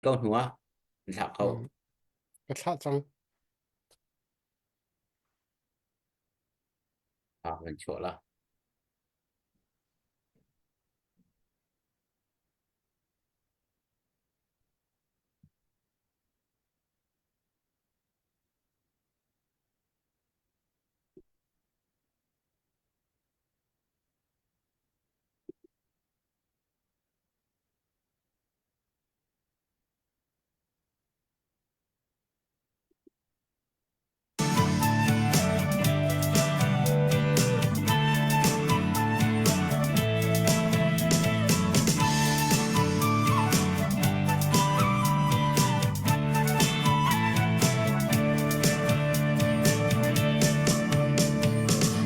Ko hnu ah na thlah kho. Ka thlah cang. Ah, kan chuah la.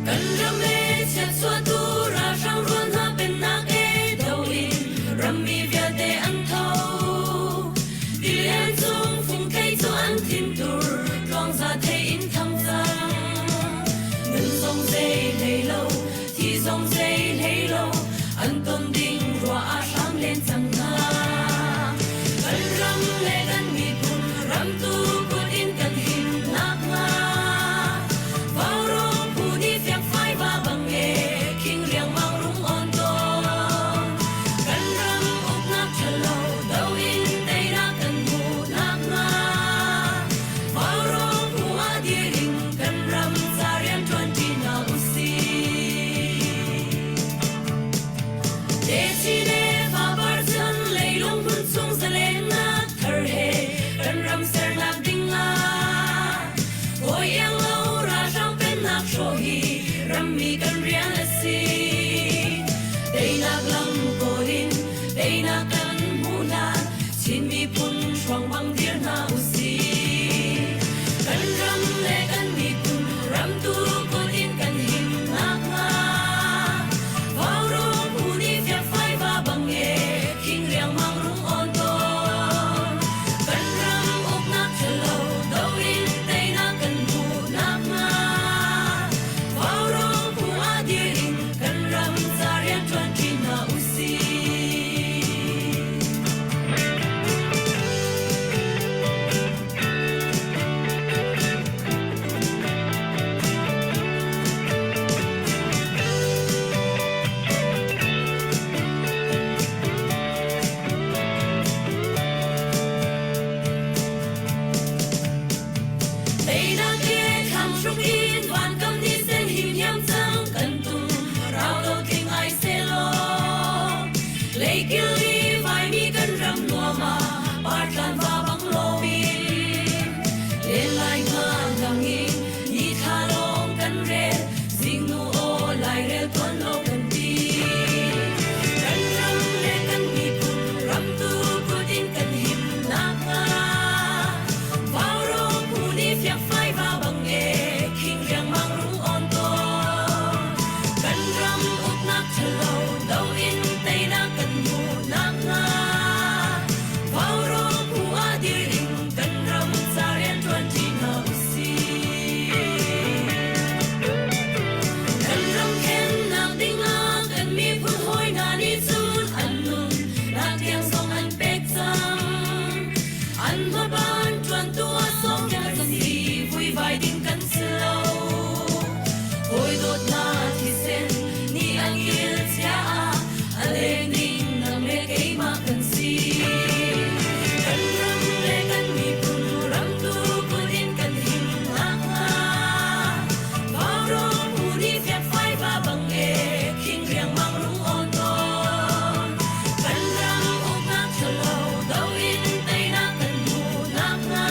Kan ram e chiatchuahtu ralhrang rual hna pennak e do in rammi vialte an tho. Tilian cung fungthei cu an thintur tluangza thei in thang cang. Nun zong zei hlei lo, thi zong zei hlei lo, an ton ding ruah ah hram len cang hna. Kan ram le kan miphun ramtu kut in kan him nakhnga Vaurawng phu nih fiangfai va bang e khing riangmang rung on tawn. Kan ram uknak ṭhalo do in teinak kan hmuh nakhnga Vaurawng phu ah dir in kan ram ca rian ṭuanṭi hna usih. Techin le fapar chan leilung hmun chung zalennak thar he kan ram sernak ding ah hawi iang lo ralhrang pennak hrawh hi rammi kan rian a si. Teinak lam kawl in teinak kan hmuh hlan Chin miphun hruang bang dir hna usih. Kan ram le kan miphun ramtu kut in kan him nakhnga Vaurawng phu nih fiangfai va bang e khing riangmang rung on tawn. Kan ram uknak ṭhalo do in teinak kan hmuh nakhnga Vaurawng phu ah dir in kan ram ca rian ṭuanṭi hna usih. Teinak ke thlang hruk in vankam ni sen him hiam cang kan tum rau lo tling ai selaw leikil i vaimi kan ram nuam ah partlan va bang loin len lai ngan dang in ni thla lawng kan rel zingnu aw lairel tuan lo kan ti kan ram le kan miphun ramtu kut in kan him nakhnga Vaurawng phu nih fiakfai va bang e khing riangmang rung on tawn kan ram uknak ṭhalo do in teinak kan hmuh nakhnga Vaurawng phu ah dir in kan ram ca rian ṭuan ṭi hna usih. Kan ram khennak dingah kan miphun hawi hna nih cun an nun nak tiang zong an pek cang. An hmaban ṭuantu a sawm kan si vuivai ding kan si lo. Hawi dawtnak thisen nih an kil chia ah a leng ding nang le keimah kan si. Kan ram le kan miphun ramtu kut in kan him nakhnga Vaurawng phu nih fiakfai va bang e khing riangmang rung awn tawn. Kan ram uknak ṭhalo do in teinak kan hmuh nakhnga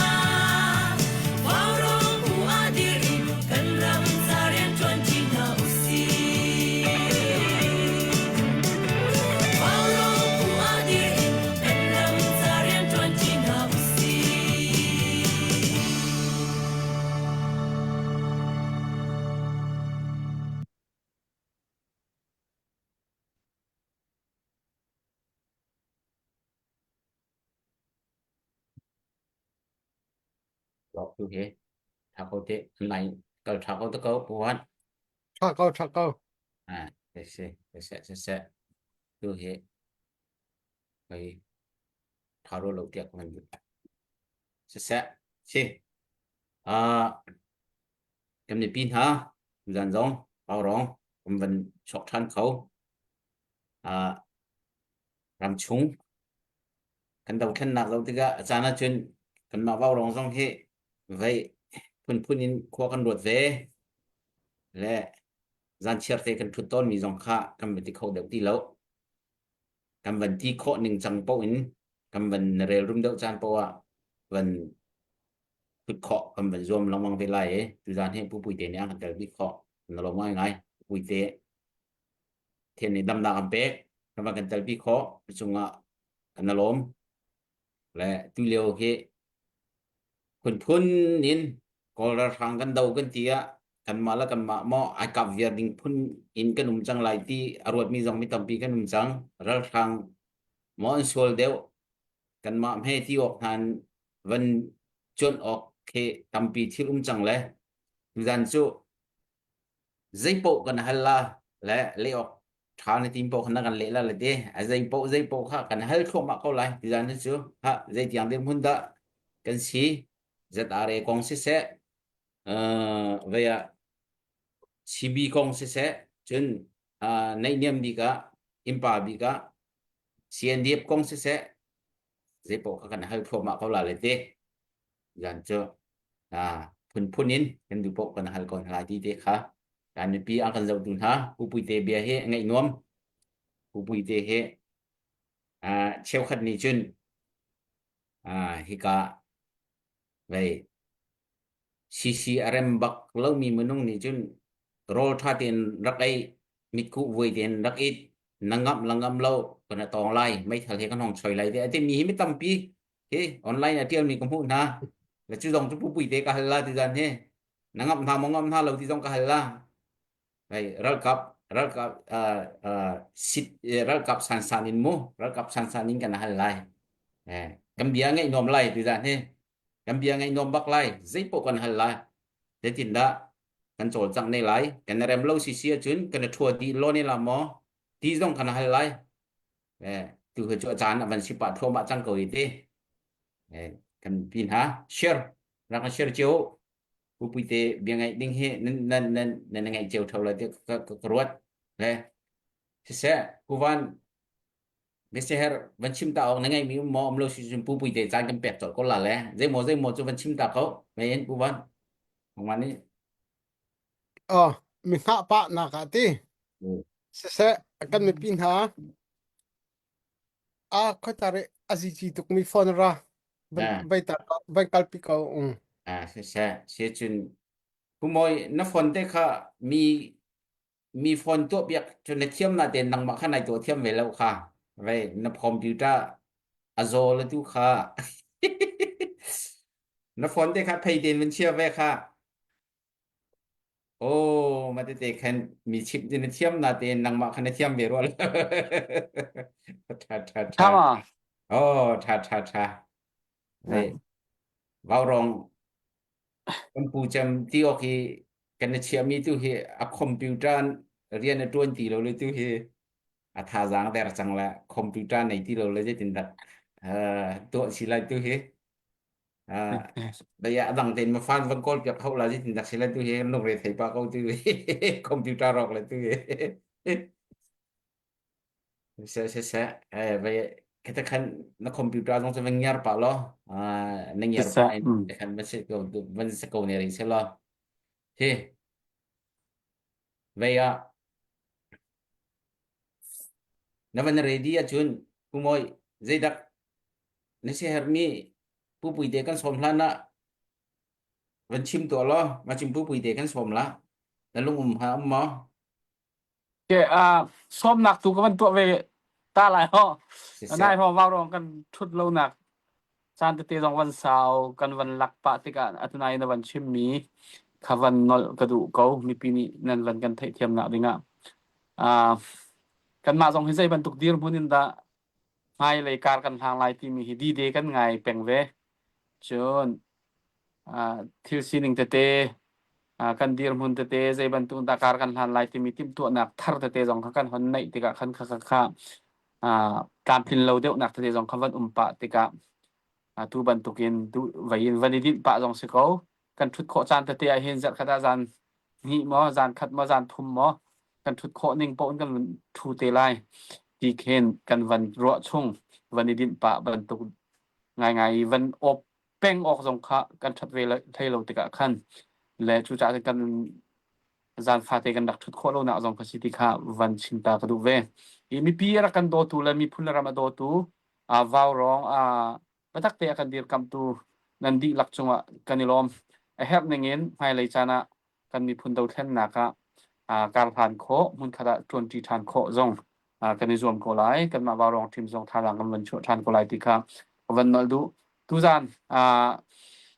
Vaurawng phu ah dir in kan ram ca rian ṭuanṭi hna usih. Vaurawng phu ah dir in kan ram ca rian ṭuanṭi hna usih. Lok tu he tha ko te nai kal tha ko te ko puan. Tha ko tha ko. Ah, se se se se se tu he kai. Tha ro lo tiah ka van duh. Siseh, si. Uh, kan mipi hna, zan zong, rong, kan van chuak ṭhan kho. Uh, ramchung kan dothlennak zoh tikah a caan ahcun kanmah vaurawng zong hi vei phunphun in khua kan ruat ve le zanchiar te kan ṭhut tawnmi zong kha kan va ti kho deuh ti lo. Kan van ti khawh ning cang paoh in kan van rel rum deuh caan paoh ah van ṭhut khawh kan van zuam lengmang ve lai i tuzaan hi Pu Puite nih a kan tel bik khawh. Kan lawm ngaingai. Pu Puite Thian nih damnak an pek. Kan van kan telpi khawh. Cungah kan i lawm. Le tulio hi phunphun in Kawl ralhrang kan do kan ti ah kanmah le kanmah maw ai kap viar ding phun in kan um cang lai ti a ruatmi zong mi tampi kan um cang. Ralhrang maw an sual deuh kanmah hme ti awk hna van cuanh awk khi tampi thil um cang le tuzan cu zeipaoh kan hal la le leh awk ṭha na tim paoh kha na kan leh la le ti a zeipaoh zeipaoh kha kan hal thluahmah ko lai tizan hi cu ha zeitiang dirhmun dah kan si ZRA kong siseh uh, vei ah CB kong siseh cun uh, naihniam bik ah innpa bik ah CNDF kong siseh zeipaoh kha kan hal thluahmah ko la le ti zan cu phunphun in kan duh paoh kan hal ko hna lai ti te kha kan mipi a kan zohtu hna Pu Puite bia hi ngaih nuam Pu Puite hi cheukhat nih cun hika vei CC a rem bak lomi minung nih cun rawl ṭha tein rak ei mitkuh vuai tein rak it na ngamh la ngamh lo kan tawng lai meithal he kan hong choi lai te a timi hi mi tampi Hi online a tialmi ka hmuh hna. Le cu zong cu pupui te ka hal la ti zan hi. Na ngamh hna maw ngamh hna lo ti zong ka hal la. Hei ralkap ralkap uh, uh, sit ralkap san san in mu ralkap san san in kan hal lai. Eh, kan bia ngaih nuam lai ti zan hi. Kan bia ngaih nuam bak lai. Zeipoh kan hal lai. Zeitin dah kan cawlcangh ne lai. Kan rem lo si si ahcun kan thua dih lo ne la maw? Ti zong kan hal lai. Eh, tu hi cu a caan a van si pah thluahmah cang ko i ti. Eh, kan pi hna share rak kan share cio pu puite bia ngaih ding hi nan nan nan nan ngaih cio tho lai ti ka ka ka ruat le siseh kuvan biaseher van chim ta awk na ngeih mi um maw um lo si cun pu puite caan kan pek colh ko la le zeimaw zeimaw cu van chim ta ko mei pu van nangmah nih Oh, mi hngah pah nak ah ti. Siseh, kan mipi hna a khuatare a zici tukmi phone ra vai tar vai kalpi ko um. Ah, siseh, si cun Pumawi na phone te kha mi mi phone tuah piak cun na thiam na tein nangmah kha nai tuah thiam ve lo kha vai na computer a zaw le tu kha na phone te kha phei tein van chia ve kha Oh, ma tete khan mi chimh cu na thiam na tein nangmah khan na thiam ve rua lo. Tha tha tha. Tha ma? Oh, tha tha tha. Ve vaurong kan pu cem ti ok hi kan na chiami tu hi a computer rian a tuan ti lo le tu hi a thazaang der cang la computer nei ti lo le zeitin dak tuah si lai tu hi Daya adang tein ma fan van kawl piak hau la zeitin dak si lai tu hi lungre thei pa ko tu hi computer rawk le tu hi se se se eh vai kata khan na computer zong cu van ngiar pa lo na ngiar pa in khan van se ko van se ko ne ring se lo hi vei ah na van ready ahcun kumoi zeidak na siaherhmi pupuite kan sawm hlan ah van chim tuah law macim pupuite kan sawm la na lung um ha um maw Ke a sawmnak tu ka van tuah ve ta lai ho. Nai ho vau rong kan thut lo nak caan tete zong van sau kan van lak pah tikah atunai na van chim mi kha van nolh ka duh ko mipi nih nan van kan theihthiam nak dingah uh, kanmah zong hi zei bantuk dirhmun in dah hmailei kar kan hlang lai timi hi D-Day kan ngai peng ve. Cun uh, thil sining tete uh, kan dirhmun tete zei bantuk dah kar kan hlan lai timi timhtuahnak thar tete zong kha kan hon neih tikah khan kha kha kha. Tlamtlin lo deuhnak tete zong kha van um pah tikah atu bantukin duh vai in van i dinh pah zong si ko. Kan ṭhut khawh caan tete ah hin zarhkhat ah zan hnih maw, zan khat maw, zan thum maw kan ṭhut khawh ning paoh in kan van ṭhu te lai ti khin kan van ruah chung van i dinh pah bantuk ngaingai i van awp peng awk zong kha kan ṭhat ve hlei lo tikah khan le cucaah cun kan zan fate kan rak ṭhut khawh lonak zong kha si ti kha van chim ta ka duh ve. I mipi a rak kan dawtu le miphun le ram a dawtu vaurawng biatak te a kan dirkamhtu nan dihlak cungah kan i lawm. A herh ningin hmailei caan ah kan miphun dothlennak ah karhlan khawh, hmunkhat ah ṭuanṭi ṭhan khawh zong kan i zuam ko lai. Kanmah vaurawng team zong thazaang kan van chuah ṭhan ko lai ti kha ka van nolh duh. Tuzaan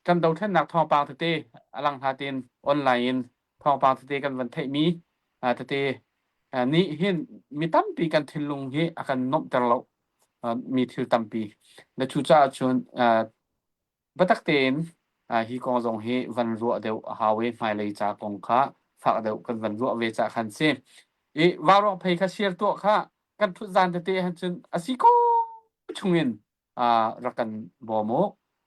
kan dothlennak thawngpang tete a lang hna tein online in thawngpang tete kan van theihmi tete nih hin mi tampi kan thinlung hi a kan nuamhter lo mi thil tampi. Na cucaah cun biatak tein hi kong zong hi van ruah deuh a hau i hmailei ca kong kha fak deuh kan van ruah ve ca khan si. I vaurawng phei kha share tuah kha kan ṭhut zan tete han cun a si ko chungin rak kan bawm u.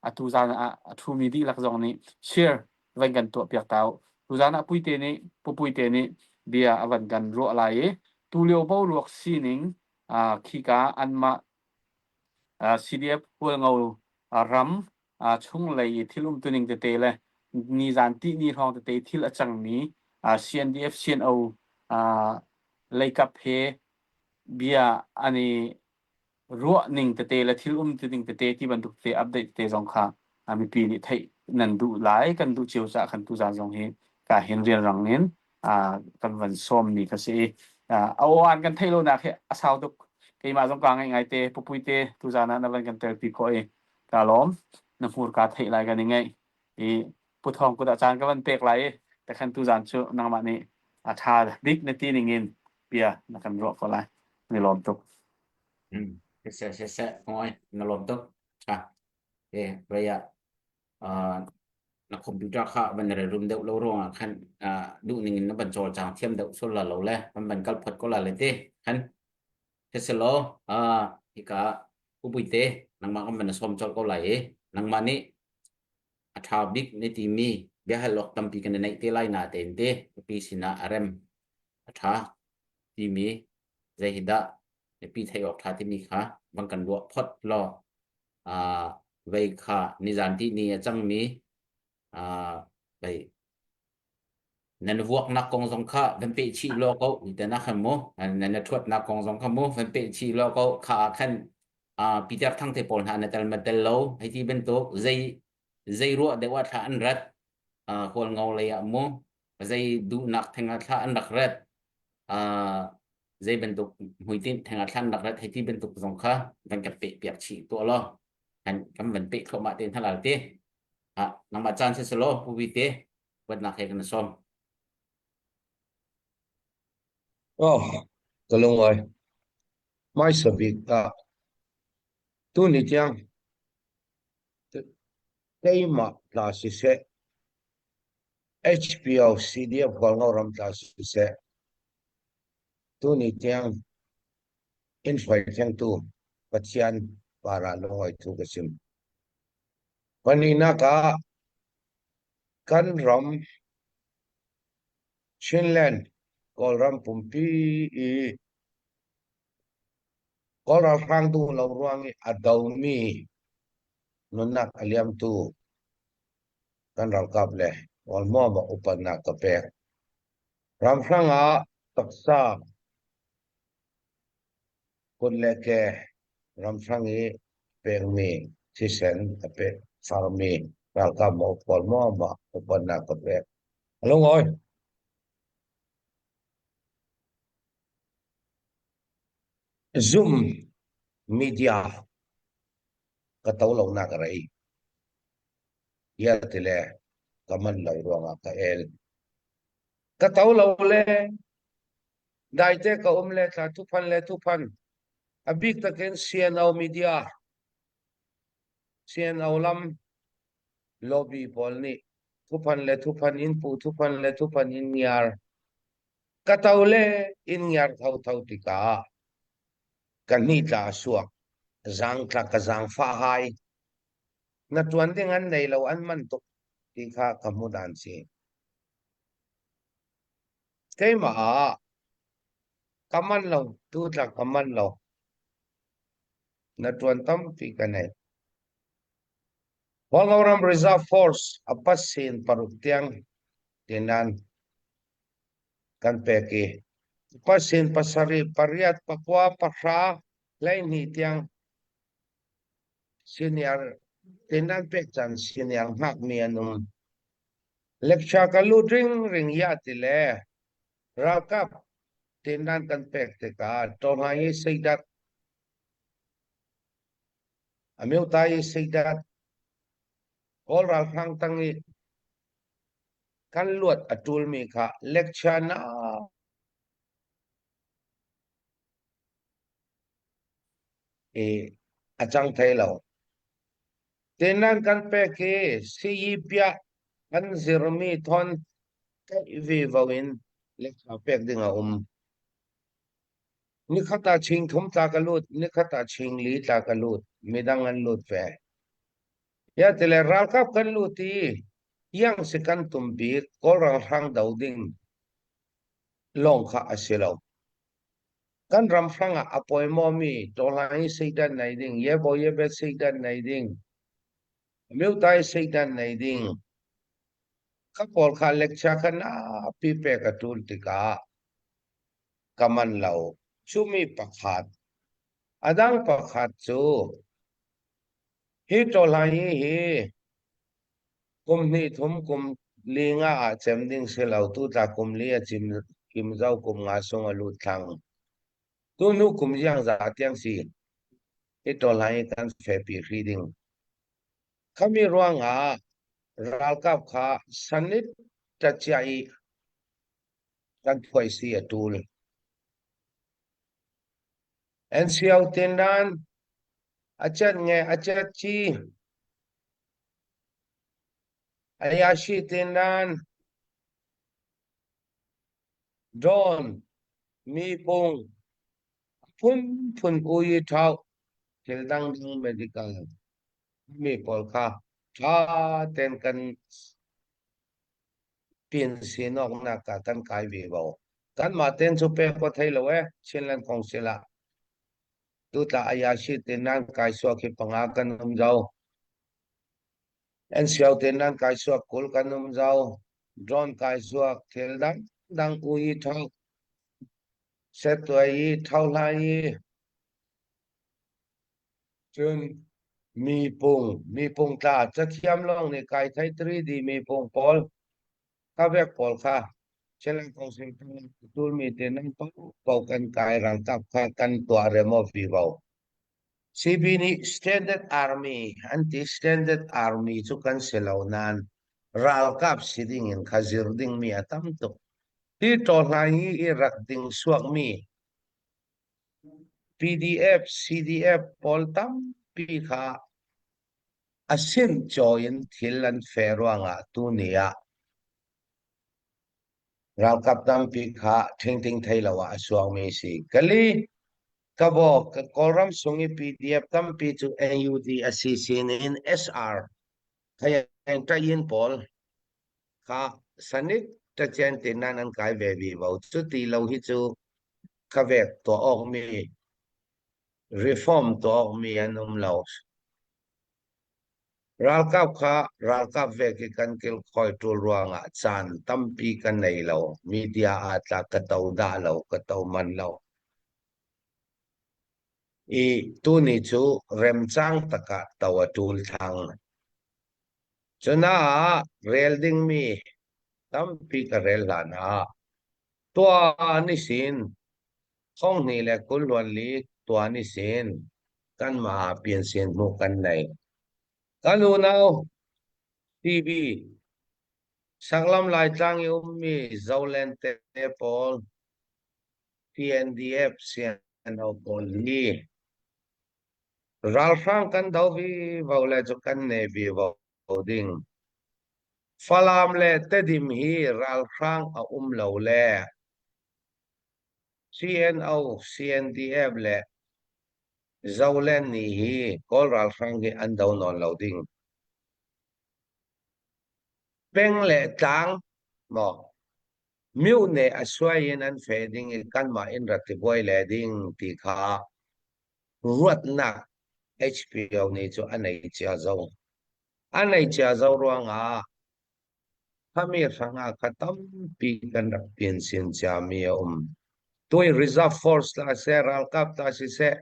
Atu zan ah a ṭhumi dihlak zong nih share van kan tuah piak ta u. Tuzan ah Puite nih Pupuite nih bia a van kan ruah lai i tulio boruak sining khika anmah CDF Hualngo ram chunglei i thil umtuning tete le nizan tihni hrawng tete thil a cangmi CNDF CNO leikap he bia an i ruah ning tete le thil um ning tete ti bantuk te update te zong kha mipi nih theih nan duh lai kan duh cio caah khan tuzan zong hi ka hin rianrang in kan van sawm mi kha si i a aw-an kan theih lonak hi a sau tuk keimah zong ka ngaih ngai te pupui te tuzan ah na van kan telpi khawh i ka lawm na hmurka theih lai kan i ngaih i puthawng kut ah caan ka van pek lai i takhan tuzan cu nangmah nih a ṭha bik na ti ning in bia na kan ruah ko lai ni lawm tuk Siseh siseh ngoi na lawm tuk. Tha. E vaya na computer kha van re rum deuh lo ruangah khan duh ning in na van cawlcang thiam deuh sul la lo le van van kal phot ko la le te khan siselaw hika upuite nangmah kan van som cawlh ko lai i nangmah nih a ṭha bik na timi biahal awk tampi kan i neih te lai na tein te mipi sinah a rem a ṭha timi zei hi dah mipi theih awk ṭha timi kha van kan ruah phot law vei kha nizan ti ni a cangmi vei nan vuaknak kong zong kha van peh chih law ko ti na khan mu nan na ṭhuatnak kong zong kha mu van peh chih law ko kha ah khan Peter Thang te pawl hna na tel ma tel lo hei ti bantuk zei zei ruah deuh ah thla an rat Hualngo lei ah mu zei duhnak theng ah thla an rak rat zei bantuk hmuitinh theng ah thla an rak rat hei ti bantuk zong kha van kan peh piak chih tuah law kan kan van peh thluahmah te hna lal te ah nangmah caan si selaw pu te huatnak he kan sawm Oh, ka lungawi. Hmaisa bik ah tuni tiang keimah tla siseh, HPO CDF Hualngo ram tla siseh, tuni tiang in hruai thengtu Pathian para lungawi thu ka sim. Pahnihnak ah kan ram Chinland Kawlram pumpi i Kawl ralhrang duh lo ruang i a domi nunnak a liamtu kan ralkap le Kawlhmuam ah upatnak ka pek. Ramhrang ah taksa kut le ke ramhrang i pekmi thisen a pe farmi ralkap maw Kawlhmuam ah upatnak ka pek. Lungawi. Zoom media ka to lonak a rei. Ia ti le ka man lo ruangah ka el. Ka to lo le daite ka um le thla thuphan le thuphan. A bik takin CNO media CNO lam lobby pawl nih thuphan le thuphan in pu thuphan le thuphan in ngiar ka to le in ngiar thotho tikah. Ka hni tla a suak. Zaangtla ka zaangfah hai. Na ṭuan ding an nei lo an man tuk ti kha ka hmu dan si. Keimah ah ka man lo, tu tla ka man lo. Na ṭuan tampi ka nei. Hualngoram Reserve Force a pasin paruk tiang tinan kan pek i pasin pasarih, pariat, pakua, pahra, 12 tiang senior tinan pek caan senior hngakmi an um. Lecture ka lut ringring ya ti le ralkap tinan kan pek tikah tawhlai i seidat Amyota i seidat Kawl ralhrang tang i kan luat a ṭulmi kha lecture na i a cang thai lo. Tenan kan pek i siyi piah kan zirmi thon kaih vi vo in lecture pek ding a um. Nikhat ah ching thum tla ka lut, nikhat ah ching li tla ka lut, midang an lut ve. Ya tile ralkap kan lut i yang si kan tum bik Kawl ralhrang do ding lawng kha a si lo. Kan ram hrang ah a pawimawmi tawhlang i seidan nei ding, yebo yebe seidan nei ding, myutai seidan nei ding, kha pawl kha lecture kha na pi pek a tul tikah ka man lo. Cumi pakhat. A dang pakhat cu hi tawhlang hi hi kum hnih thum kum li nga ah cem ding si lo tu tla kum li a cim kim zo kum nga sung a lut thlang tu hnu kum ziang za tiang si hi tawhlang hi kan fepi hri ding khami ruang ah ralkap kha sanit ta chia i kan phuai si a tul NCO tin nan a chat nge a chat chi Ayashi tin nan Don mi pung phun phun ui thau thil dang dang medical mi pawl kha tha ten kan pin sinok nak ka kan kai ve bo kan ma ten chu pe ko thei lo e Chinland Council ah tu tla ayashi tin nan kai suak hi panga kan um zo NCO tin nan kai suak kul kan um zo drone kai suak thil dang dang ui thau set tuai i thau lai i cun mi pung mi pung tla cathiam lawng nih kai thei 3D mi pung pawl ka vek pawl kha Chinland Council tulmi te nan po kan kai ralkap kha kan tuah remo vivo CB nih Standard Army an ti Standard Army cu kan si lo nain ralkap si ding in kha zir ding mi a tam tuk. Hi tawhlai hi i rak ding suak mi PDF, CDF pawl tampi kha a sin cawi in thil an fe ruangah tuni ah ralkap tampi kha ṭhingting thei lo ah a suangmi si. Kali Kabo Kawlram sung i PDF tampi cu NUD a si sinin SR Khayan pawl kha sanit tacian tinan an kai ve vivo. Cu ti lo hi cu ka vek tuah awk mi reform tuah awk mi an um lo. Ralkap kha ralkap vek i kan kilkhawi ṭul ruangah caan tampi ka nei lo. Media ah tla ka to dah lo, ka to man lo. I tuni cu remcang takah to a ṭul thang. Cunaah rel dingmi tampi ka rel hlan ah tuan i sin thonghnih le kulhluan li tuan i sin kanmah ah piansin hmuh kan nei. Kan unau TV Saklam Laitlang i ummi Zoland te pawl TNDF CNO pawl hi ralhrang kan do vivo le cu kan ne vivo ding. Falam le Tedim hi ralhrang a um lo le CNO, CNDF le. Zoland nih hi Kawl ralhrang hi an do nawn lo ding. Peng le tlang maw myone a suai in an fe ding i kanmah in rak ti buai le ding ti kha ruatnak HPO nih cu a nei cia zo. A nei cia zo ruangah Khami hrangah kha tampi kan rak pian sin ciami a um. Tui Reserve Force la seh, ralkap ta siseh,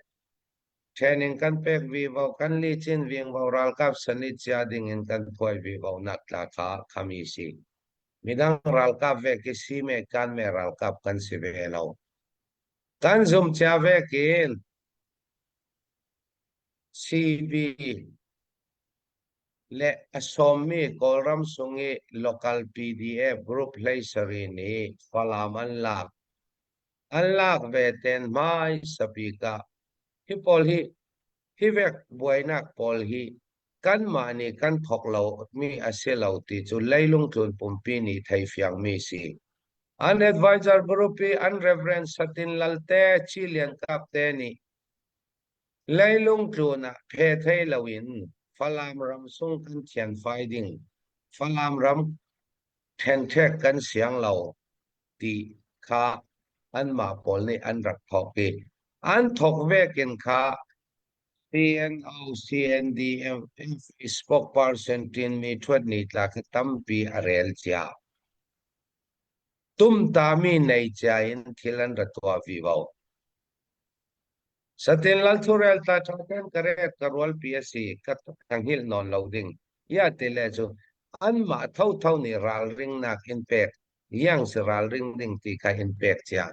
training kan pek vivo, kan li chin vingvo ralkap sanit cia ding in kan phuai vivo nak tla kha khami si. Midang ralkap ve ki si me kan me ralkap kan si ve lo. Kan zum cia ve kin CB le a sawmmi Kawlram sung i local PDF group 17 nih Falam an lak. An lak ve ten hmaisa bik ah hi pawl hi hi vek buainak pawl hi kanmah nih kan thawk lo mi a si lo ti cu leilung tlun pumpi nih theifiangmi si. An advisor group i an Reverend Satin Lalte Chi Lian Kap te nih Leilung tlun ah phe thei loin Falam ram sung kan thianfai ding, Falam ram ṭhenṭhek kan siang lo ti kha anmah pawl nih an rak thawk i an thawk vekin kha CNO, CNDF spokesperson Tinmi Ṭhuat Nitla khi tampi a rel cia. Tumtami nei cia in thil an ra tuah vivo. Satin lal thurel ta ṭha ten ka ret ka rualpi a si ka ka hngilh nawn lo ding ya ti le cu anmah thotho nih ralringnak in pek yang si ralring ding ti kha in pek cia.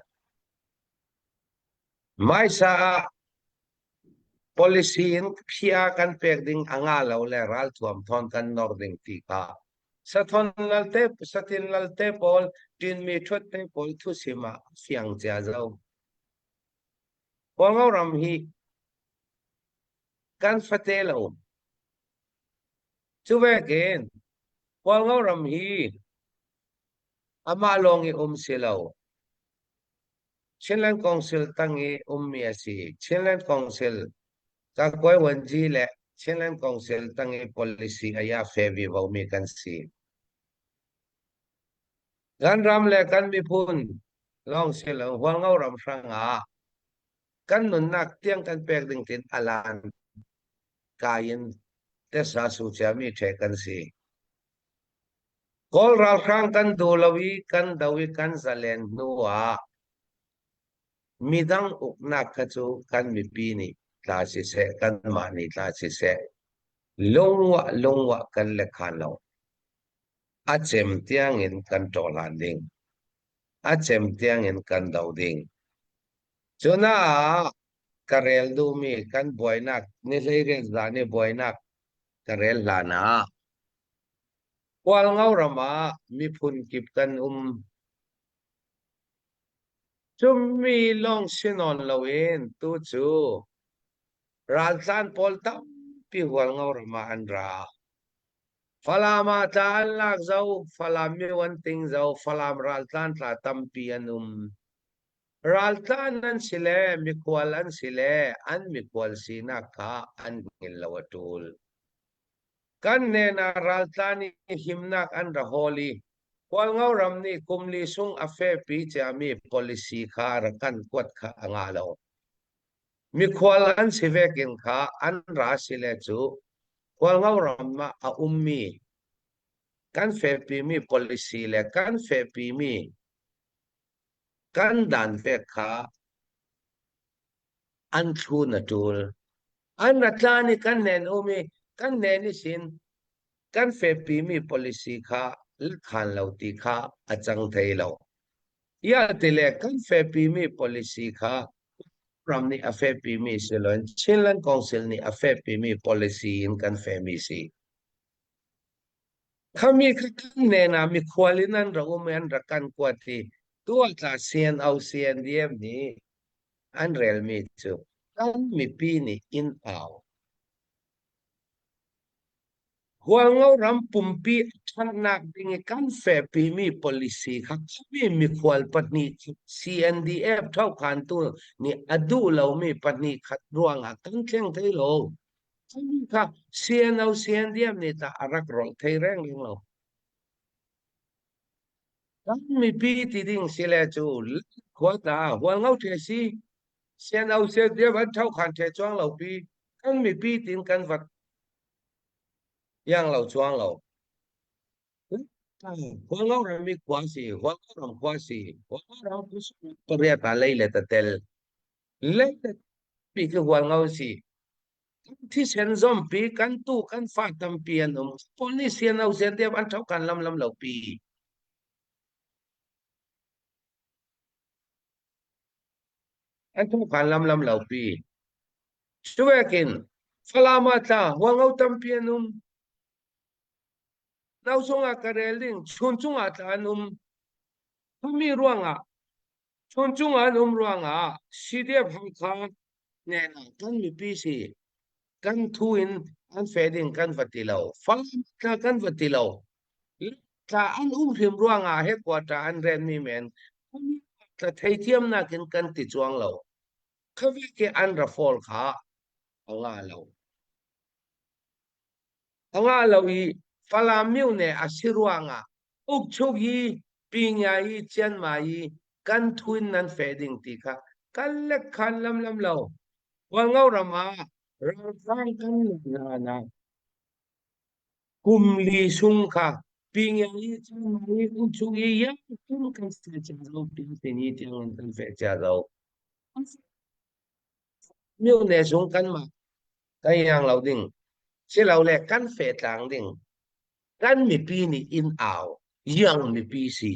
Maisa ah policy in phia kan pek ding a nga lo le ralthuam thawn kan nor ding ti kha sathon lalte satin lalte pawl tinmi ṭhut te pawl thusim ah fiang cia zo. Hualngo ram hi kan fate lo. Cu vekin Hualngo ram hi amah lawng i um si lo. Chinland Council tang i ummi a si. Chinland Council Kakuai Wanji le Chinland Council tang i policy a ya fe vivo mi kan si. Kan ram le kan miphun lawng si lo Hualngo ram hrangah kan nunnak tiang kan pek ding tin alan kai in tesa su ciami ṭhe kan si. Kawl ralhrang kan duh lo i kan do i kan zalen hnu ah midang uknak kha cu kan mipi nih tla siseh kanmah nih tla siseh lungwah lungwah kan le khan lo. A cem tiangin kan ṭawhlan ding. A cem tiangin kan do ding. Cunaah ka rel duhmi kan buainak ni 18 zan i buainak ka rel hlan ah Hualngo ram ah miphun kip kan um. Cumi lawng si nawn loin tu cu raltlan pawl tampi Hualngo ram ah an ra. Falam ah tla an lak zau, Falam mio an ting zau, Falam raltlan tla tampi an um. Raltlan an si le mikhual an si le an mikhual sinak kha an hngilh lo a ṭul. Kan hnen ah raltlan i himnak an ra hawl i Hualngo ram nih kum li sung a fehpi ciami policy kha rak kan kuat kha a ngah lo. Mikhual an si vekin kha an ra si le cu Hualngo ram ah a ummi kan fehpimi policy le kan fehpimi kan dan vek kha an thlun a ṭul. An ra tlan i kan nen um i kan nen i sin kan fehpimi policy kha khan lo ti kha a cang thei lo. Ia ti le kan fehpimi policy kha ram nih a fehpimi si loin Chinland Council nih a fehpimi policy in kan fehmi si. Khami kha kan nen ah mikhual in an ra um i an rak kan kuat i tu ah tla CNO CNDF nih an relmi cu kan mipi nih inn au. Hualngo ram pumpi a Ṭhatnak ding i kan fehpimi policy kha mi mikhual pahnih CNDF ṭhokhantu nih a duh lomi pahnih khat ruangah kan thleng thai lo. Cumi kha CNO CNDF nih tah a rak rolh thai reng lo. Kan mipi ti ding si le cu khua ta hualngo ṭhe si CNO CNDF an ṭhokhan ṭhe chuang lo pi kan mipi tin kan vat Iang lo chuang lo. Hualngo ram i khua si, Hualngo ram khua si, Hualngo ram pariat ah lei le tatel. Lei le pi khi Hualngo si. Kan thisen zompi, kan tu, kan fa tampi an um. Paul nih sian au sian deuh an ṭho kan lam lam lo pi. An ṭho kan lam lam lo pi. Cuvekin Falam ah tla hualngo tampi an um. Nausung ah ka rel ding chuncung ah tla an um. Khumi ruangah chuncung ah an um ruangah CDF Hakha nen ah kan mipi si kan thu in an fe ding kan va ti lo. Falam tla kan va ti lo. Tla an um hrim ruangah headquarter an ren mi men tla theithiamnak in kan ti chuang lo. Khawike an ra fawl kha a ngah lo. A ngah lo i Falam myone a si ruangah ukchuk hi Pinya i Chianma i kan thuin nan feh ding ti kha kan lek khan lamlam lo. Hualngo ram ah ralhrang kan hna na kum li sung kha Pinya i Chianma i ukchuk i yang kan feh cia lo ti ni tiang kan feh cia lo. Myone zung kanmah kan iang lo ding silole kan fehtlang ding kan mipi nih inn au iang mipi si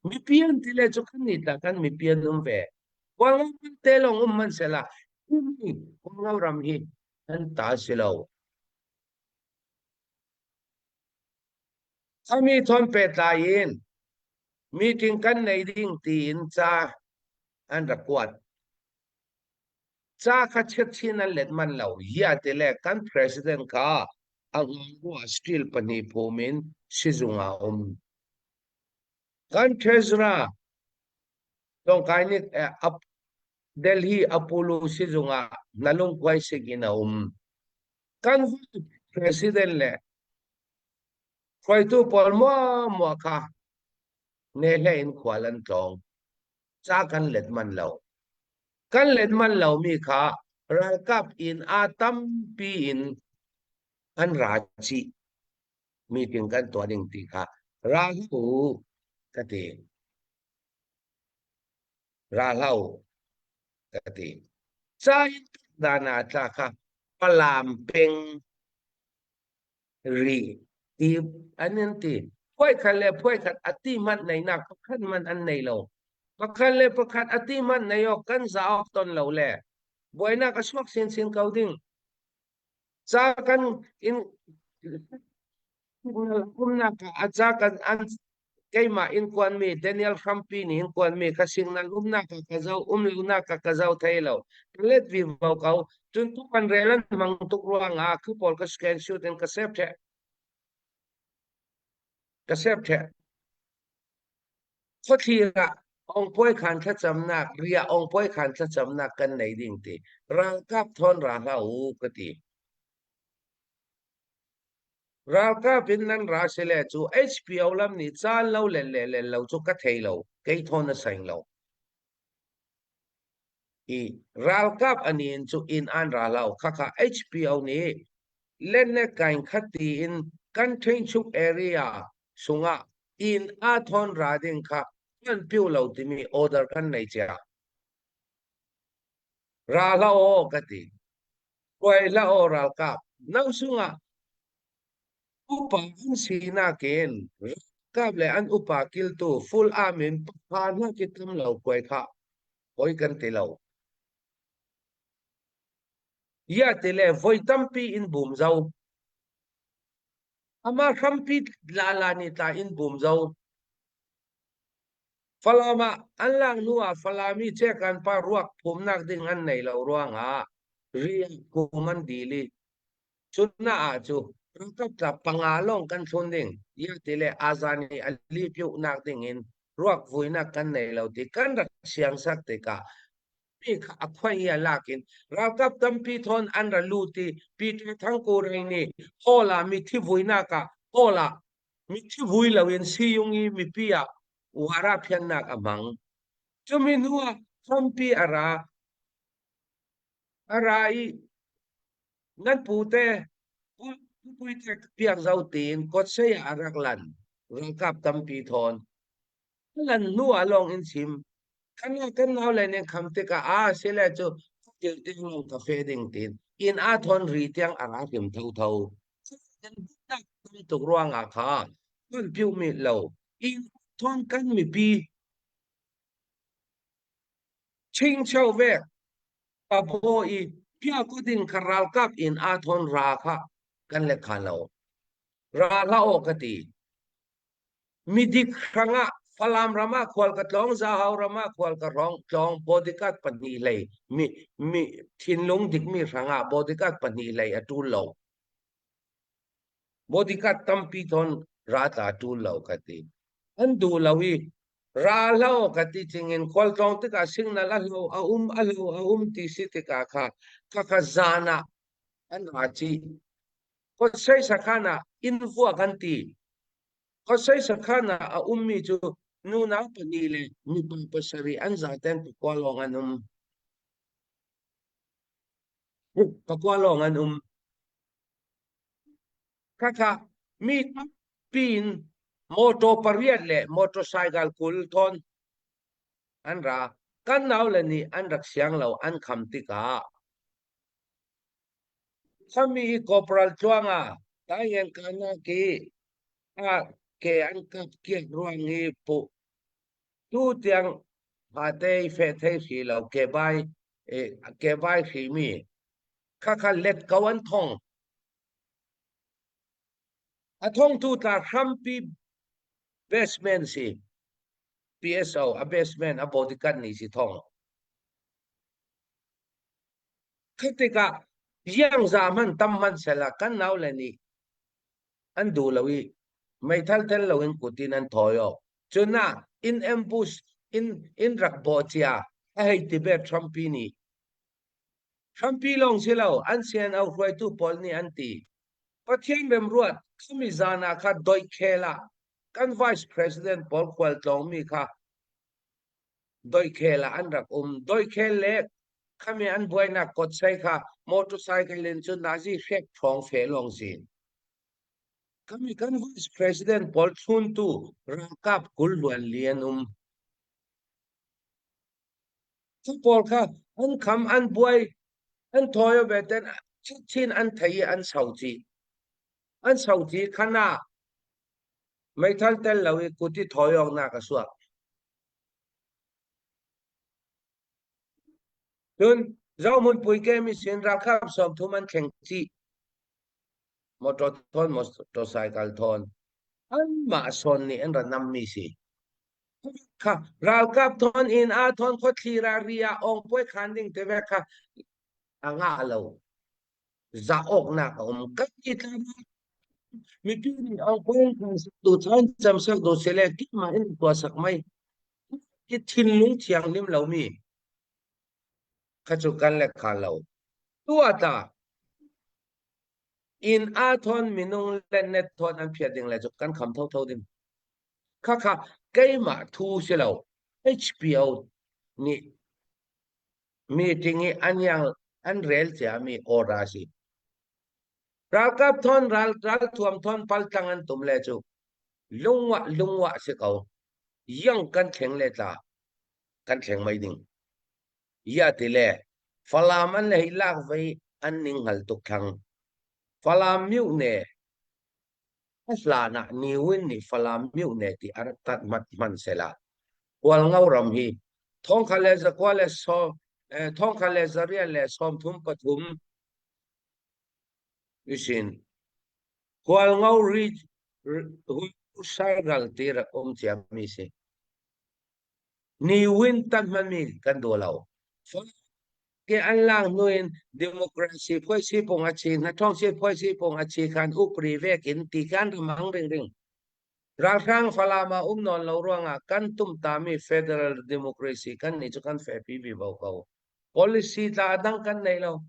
mipi an ti le cu kan nih tah kan mipi an um ve Hualngo te lawng um hmanh sehla Hualngo ram hi an ta si lo Ami thawn pehtlai in meeting kan nei ding tiin ca an rak kuat. Ca kha chiatchin an let man lo. Yia ti le kan president kha a ngaibu ah steel pahnih phum in sizung ah um. Kan treasurer Tongkai nih Delhi Apollo sizung ah na lungkuai sik in a um. Kan president le hruaitu pawl muamua kha nehle in khual an tlawng. Ca kan let man lo. Kan let man lomi kha ralkap in a tampi in an ra chih. Meeting kan tuah ding ti kha ra hlah u ka ti. Ra hlah u ka ti. Ca in dan ah tla kha Falam peng ri ti an in ti. Phuai khat le phuai khat a ti hmanh neinak pakhat hmanh an nei lo. Pakhat le pakhat a ti hmanh nei awk kan za awk ton lo le buainak a chuak sinsin ko ding. Ca kan in umnak ah a ca kan an keimah in kuanmi Daniel Hrampi nih in kuanmi ka signal umnak ah ka zoh um lonak ah ka zoh thei lo ka let vi vo ko cun tu kan rel an hmang tuk ruangah khu pawl ka scan shoot in ka save the ka save the khuathlir ah ongpuai khan thlacamnak ria ongpuai khan thlacamnak kan nei ding ti ralkap thawn ra hlah u ka ti Ralkap in nan ra sile cu HPO lam nih caan lo le le le lo cu ka thei lo kei thawn a seng lo i ralkap ani in cu inn an ra lo khakha HPO nih len le kain khat tiin kan Ṭhingchuk area sungah inn a thawn ra ding kha kan piu lo timi order kan nei cia ra hlah aw ka ti Kuai hlah aw ralkap no sungah upa an sinak in ralkap le an upa kiltu full arm in pakha hna ki tam lo kuai kha poi kan ti lo. Ya ti le voi tampi in bum zo. Ama hrampi la la ni tla in bum zo. Falam ah an lak hnu ah Falam i Cekan pa ruak phumnak ding an nei lo ruangah rian kum an dil i cun na ah cu Ralkap tla panga lawng kan thlun ding. Ya ti le azan i a lipyuhnak ding in ruak vuinak kan nei lo ti kan rak siang sak tikah mi kha a khuai i a lak in ralkap tampi thawn an ra lut i Peter Thangku Reng nih hall ah mithi vuinak ah hall ah mithi vui loin siyung i mipi ah wara phiannak a hmang. Cumi hnu ah tampi a ra a ra i nan pute puite piak zo tiin kawtsei ah a rak lan ralkap tampi thawn lan hnu ah lawng in chim kan kan nau le ning kham tikah a sile cu til ting lawng ka fe ding tin in a thon ri tiang a ra hrim tho tho kan tam tuk ruang ah kha kan piu mi lo in thon kan mipi Chingcheu vek pabaw i piakut in ka ralkap in aa thawn ra kha kan let khan lo. Ra hlah aw ka ti. Midik hrangah Falam ram ah khual ka tlawng, Zahau ram ah khual ka rong, tlawng bodyguard pahnih hlei mi mi thinlung dikmi hrangah bodyguard pahnih hlei a ṭul lo. Bodyguard tampi thawn ra tla ṭul lo ka ti. An duh lo i ra lo ka ti cingin khualtlawng tikah signal a hlo a um a hlo a um ti si tikah kha khakha zan ah an ra chih. Khuasei sakhan ah inn vua kan ti. Khuasei sakhan ah a ummi cu nunau pahnih le mipa pasarih an zaten pakua lawng an um. Pakua lawng an um. Khakha mi tampi in motor pariat le motorcycle 20 thawn an ra. Kan naule nih an rak siang lo an kham tikah Khami i corporal tluang ah taingen kanak i a ke an kap kiak ruang i puh tu tiang hate i feh thei hri lo ke bai ke bai hri mi khakha let ko an thong. A thongtu tla hrampi basement si PSO a basement a bodyguard nih si thong. Khi tikah iangza hmanh tam hmanh sehla kan naule nih an duh lo i meithal tel loin kut in an thawi awk. Cun ah in ambush in in rak bawh cia a hei ti ve Trumpi nih. Hrampi lawng si lo, an CNO hruaitu pawl nih an ti. Pathian remruat khami zan ah kha doikhel ah kan vice president pawl khualtlawngmi kha doikhel ah an rak um. Doikhel le khami an buainak kotsei kha motorcycle in cun nazi hrek ṭhawng fe lawng si. Khami kan vice president pawl thluntu ralkap 20 luan li an um. Cu pawl kha an kham, an buai, an thawi ve ten chin an thei i an so chih. An so chih khan ah meithal tel lo i kut i thawi awknak a suak. Cun Zohmun puike mi sin ralkap 30 an thleng chih. Motor thawn, motorcycle thawn. Anmah sawn nih an ra nammi si. Kha ralkap thawn in a thawn khuathli ra ri ah ong puai khan ding te ve kha a ngah lo. Za awknak a um. Kan i tla mipi nih ong puai khan sak tu chan cam sak do sele kima in tua sak mai. Ki thinlung thianghlim lomi kha cu kan le kha lo. Tua ta inn aa thawn minung le net thawn an phiat ding le cu kan kham thotho ding. Khakha keimah thu si lo HPO nih meeting i an yang an rel ciami order a si. Ralkap thawn ral ralthuam thawn paltlang an tum le cu lungwah lungwah si ko. Yang kan thleng le tla kan thleng mai ding. Ya ti le Falam an le hei lak vei an ning hngal tuk thlang. Falam myu ne a hlan ah Niwin nih Falam myu ne ti a rak tat mat hman sela. Hualngo ram hi thongkha le zakua le so thongkha le zaria le 33 isin Hualngo ridge ral ti rak um ciami si. Niwin tat hmanmi kan duh lo. Ke an lang hnu in democracy phuaisi pung a chi na thong si phuaisi pung a chi khan upri vek in ti kan ramang ring ring. Ralhrang Falam ah um nawn lo ruangah kan tum tami federal democracy kan ni cu kan fepi vi bo ko. Policy tla dang kan nei lo.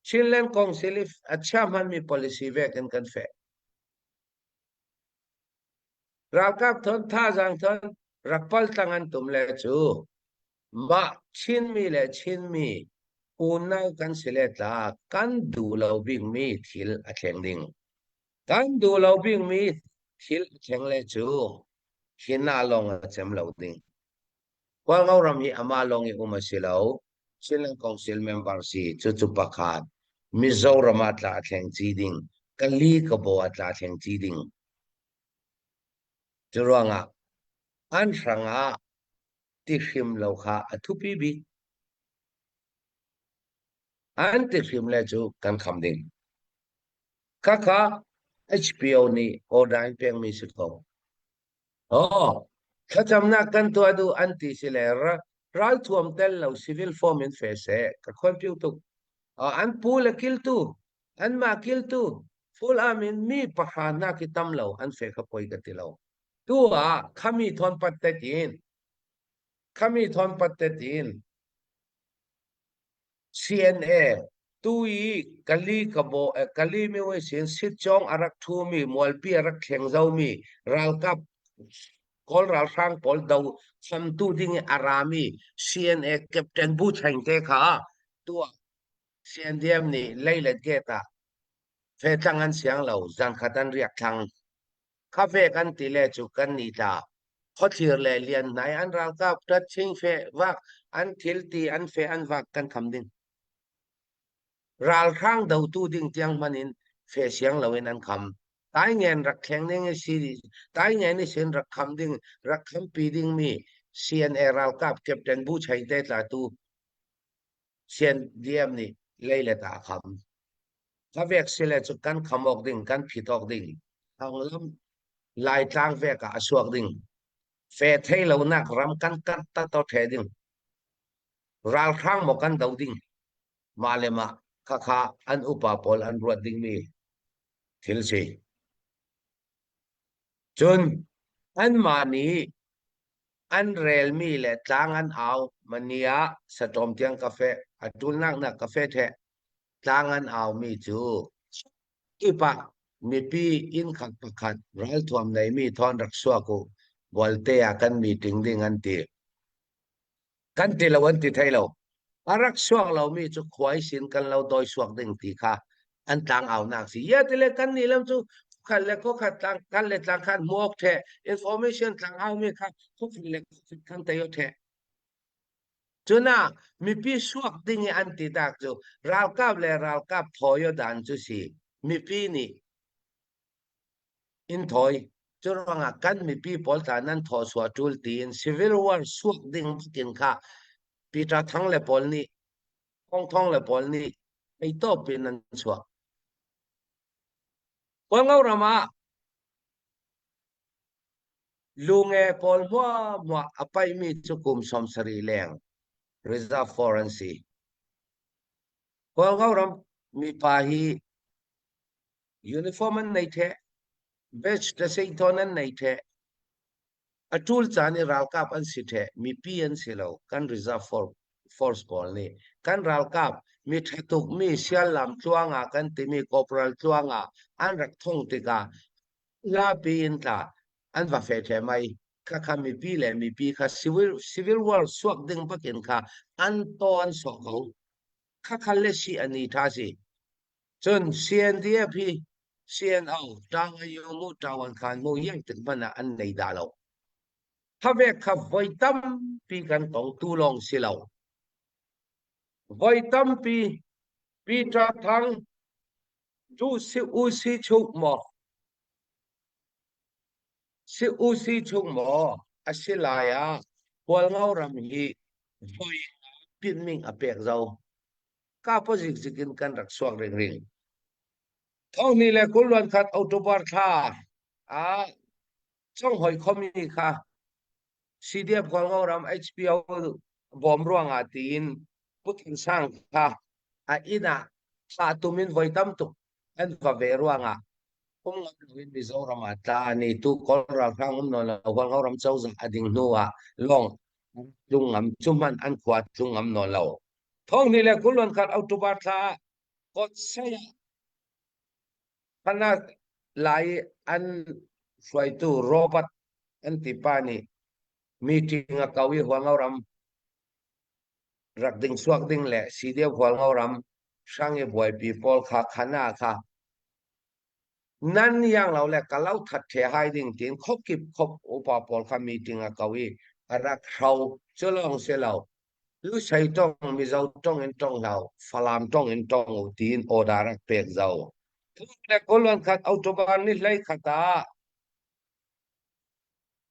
Chinland Council if a chia hmanmi policy vek in kan fe. Ralkap thon thazaang thon rak pal tlang an tum le cu mah Chinmi le Chinmi unau kan si le tla kan duh lo bikmi thil a thleng ding. Kan duh lo bikmi thil a thleng le cu hina lawng a cem lo ding. Hualngo ram hi amah lawng i um a si lo. Chinland Council member si cucu pakhat. Mizoram ah tla a thleng ci ding. Kali Kabo ah tla a thleng ci ding. Cu ruangah an hrangah ti hrim lo kha a thupi bik. An ti hrim le cu kan kham ding. Khakha HPO nih order in pekmi si ko. Oh, thlacamnak kan tuah duh an ti si le ralthuam tel lo civil form in fe seh ka khuanpiu tuk. An pu le kiltu, anmah kiltu, full arm in mi pahra hna khi tam lo an fe kha poi ka ti lo. Tu ah khami thawn pat tet in, khami thawn pat tet in CNA tu i Kali kabo Kali mi sin sitcawng a rak ṭhumi mualpi a rak thleng zomi ralkap Kawl ralhrang pawl do chamtu ding i a rami CNA Captain Bu Cheng te kha tuah CNDM nih Leilet Gate ah fetlang an siang lo zankhat an riak thlang. Kha ve kan ti le cu kan ni tla. Khuathlir le lian hnai an ralkap ṭatching fe vak an thil ti an fe an vak kan kham ding. Ralhrang dotu ding tiang hmanh in fe siang loin an kham. Taingen rak thleng ding i si Taingen i sin rak kham ding rak khampi dingmi CNA ralkap Captain Bu Chai te tla tu CNDM nih leilet ah a kham. Ka vek sile cu kan kham awk ding, kan phit awk ding. Thanglam Laitlang vek ah a suak ding. Fe thei lonak ram kan kar ta to the ding. Ralhrang maw kan do ding. Mah le mah khakha an upa pawl an ruat dingmi thil si. Cun anmah nih an relmi le tlang an au mani ah saṭawm tiang ka feh a ṭulnak nak ka feh ṭheh tlang an aumi cu kip ah mipi inn khat pakhat ralthuam neimi thawn rak suak u bualte ah kan meeting ding an ti. Kan ti lo an ti thai lo. A rak suak lomi cu khuai sin kan lo dawi suak ding ti kha an tlang aunak si. Ya tile kan nih lam cu khat le khuakhat tlang kan le tlang khan hmuak the information tlang aumi kha khuakhat le khuakhat kan tayo the. Cuna mipi suak ding i an ti tak cu ralkap le ralkap thawi dan cu si. Mipi nih in thawi. Cu ruangah kan mipi pawl tla nan thaw suah ṭul tiin civil war suak ding bakin kha Peter Thang le pawl nih Thawng Thawng le pawl nih ei tawp in an chuah. Hualngo ram ah lunge pawl hmuahhmuah a paihmi cu kum 70 leng reserve for an si. Hualngo ram mipa hi Uniform an nei ṭheh. Badge ṭaseithawn an nei ṭheh. A ṭul caan i ralkap an si ṭheh. Mipi an si lo. Kan reserve force pawl nih kan ralkap mi ṭha tukmi siallam tluang ah kan timi corporal tluang ah an rak thong tikah lapi in tla an va fe ṭheh mai. Khakha mipi le mipi kha civil, civil war suak ding bakin kha an taw an sawh ko. Khakha le si ani ṭha si. Cun CNDF hi CNO Tawayo mu Tawan khan mu yang tik hmanh ah an nei dah lo. Khavek kha voi tampi kan tong tu lawng si lo. Voi tampi Peter Thang du si u si chuk maw si u si chung maw a si lai ah Hualngo ram hi voi pinming a pek zo. Kapo zikzik in kan rak suak ringring. Thawngni le kulluan khat October thla ah conghoi khomi kha CDF Hualngo ram HPO bawm ruangah tiin. Pu Than Sang kha a inn ah thlah tum in voi tam tuk an va ve ruangah um ngam loin Mizoram ah tla ni tu Kawl ralhrang um nawn lo Hualngo ram cozah a ding hnu ah lawng tlung ngam cu hmanh an khua tlung ngam nawn lo. Thong ni le kulon khat October thla ah Kawtsei ah Phanak lai an hruaitu Robert an ti pa nih meeting a ko i Hualngo ram rak ding suak ding le CDF Hualngo ram hrang i buaipi pawl kha khana kha nan yang lo le ka lo that the hai ding tin khop kip khop upa pawl kha meeting a ko i a rak hro cu lawng si lo Lusei tong Mizo tong in tong hlau Falam tong in tong u tiin order rak pek zau. Le kulon khat October ni hlei khat ah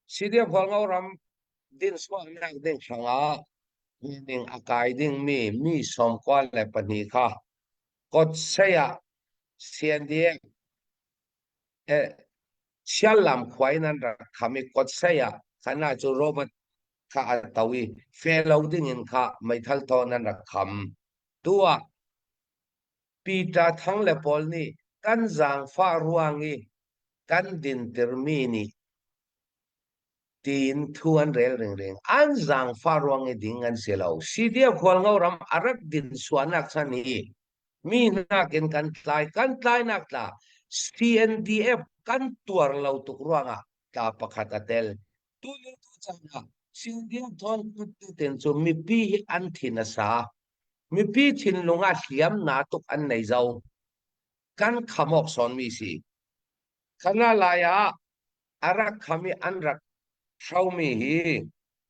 CDF Hualngo ram din suaknak ding hrangah ning a kai dingmi mi 92 kha Kotsei ah CNDF eh, Siallam khua in an rak kham i Kotsei ah khana cu Robert kha a to i fe lo ding in kha meithal thawn an rak kham. Tu ah Peter Thang le pawl nih kan zaangfah ruang i kan dintirmi nih tiin thu an rel ringring. An zaangfah ruang i ding an si lo. CDF Hualngo ram a rak din suanak chan hi mi nakin kan tlai kan tlainak tla CNDF kan tuar lo tuk ruangah tla pakhat a tel. Tu lio tu caan ah CNDF thawn ten cu mipi hi an thin a sa. Mipi thinlung ah hliam na tuk an nei zo. Kan kham awk sawnmi si. Khana lai ah a rak kham i an rak hromi hi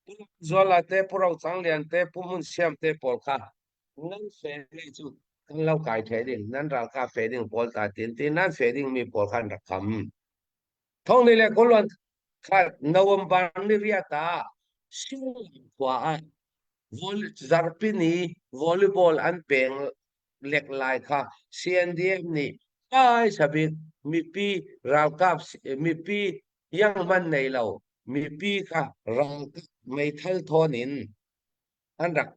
Pu Zuala te, Pu Ro Cang Lian te, Pu Hmun Siam te pawl kha nan fe le cu kan lo kai the ding, nan ralkap fe ding pawl ta tin ti nan fe ding mi pawl kha an rak kham. Thong ni le kuluan kha November ni riat ah Shillong khua ah zarpi ni volleyball an peng lek lai kha CNDF nih hmaisa bik mipi ralkap mipi yang man nei lo mipi kha ralkap meithal thawn in an rak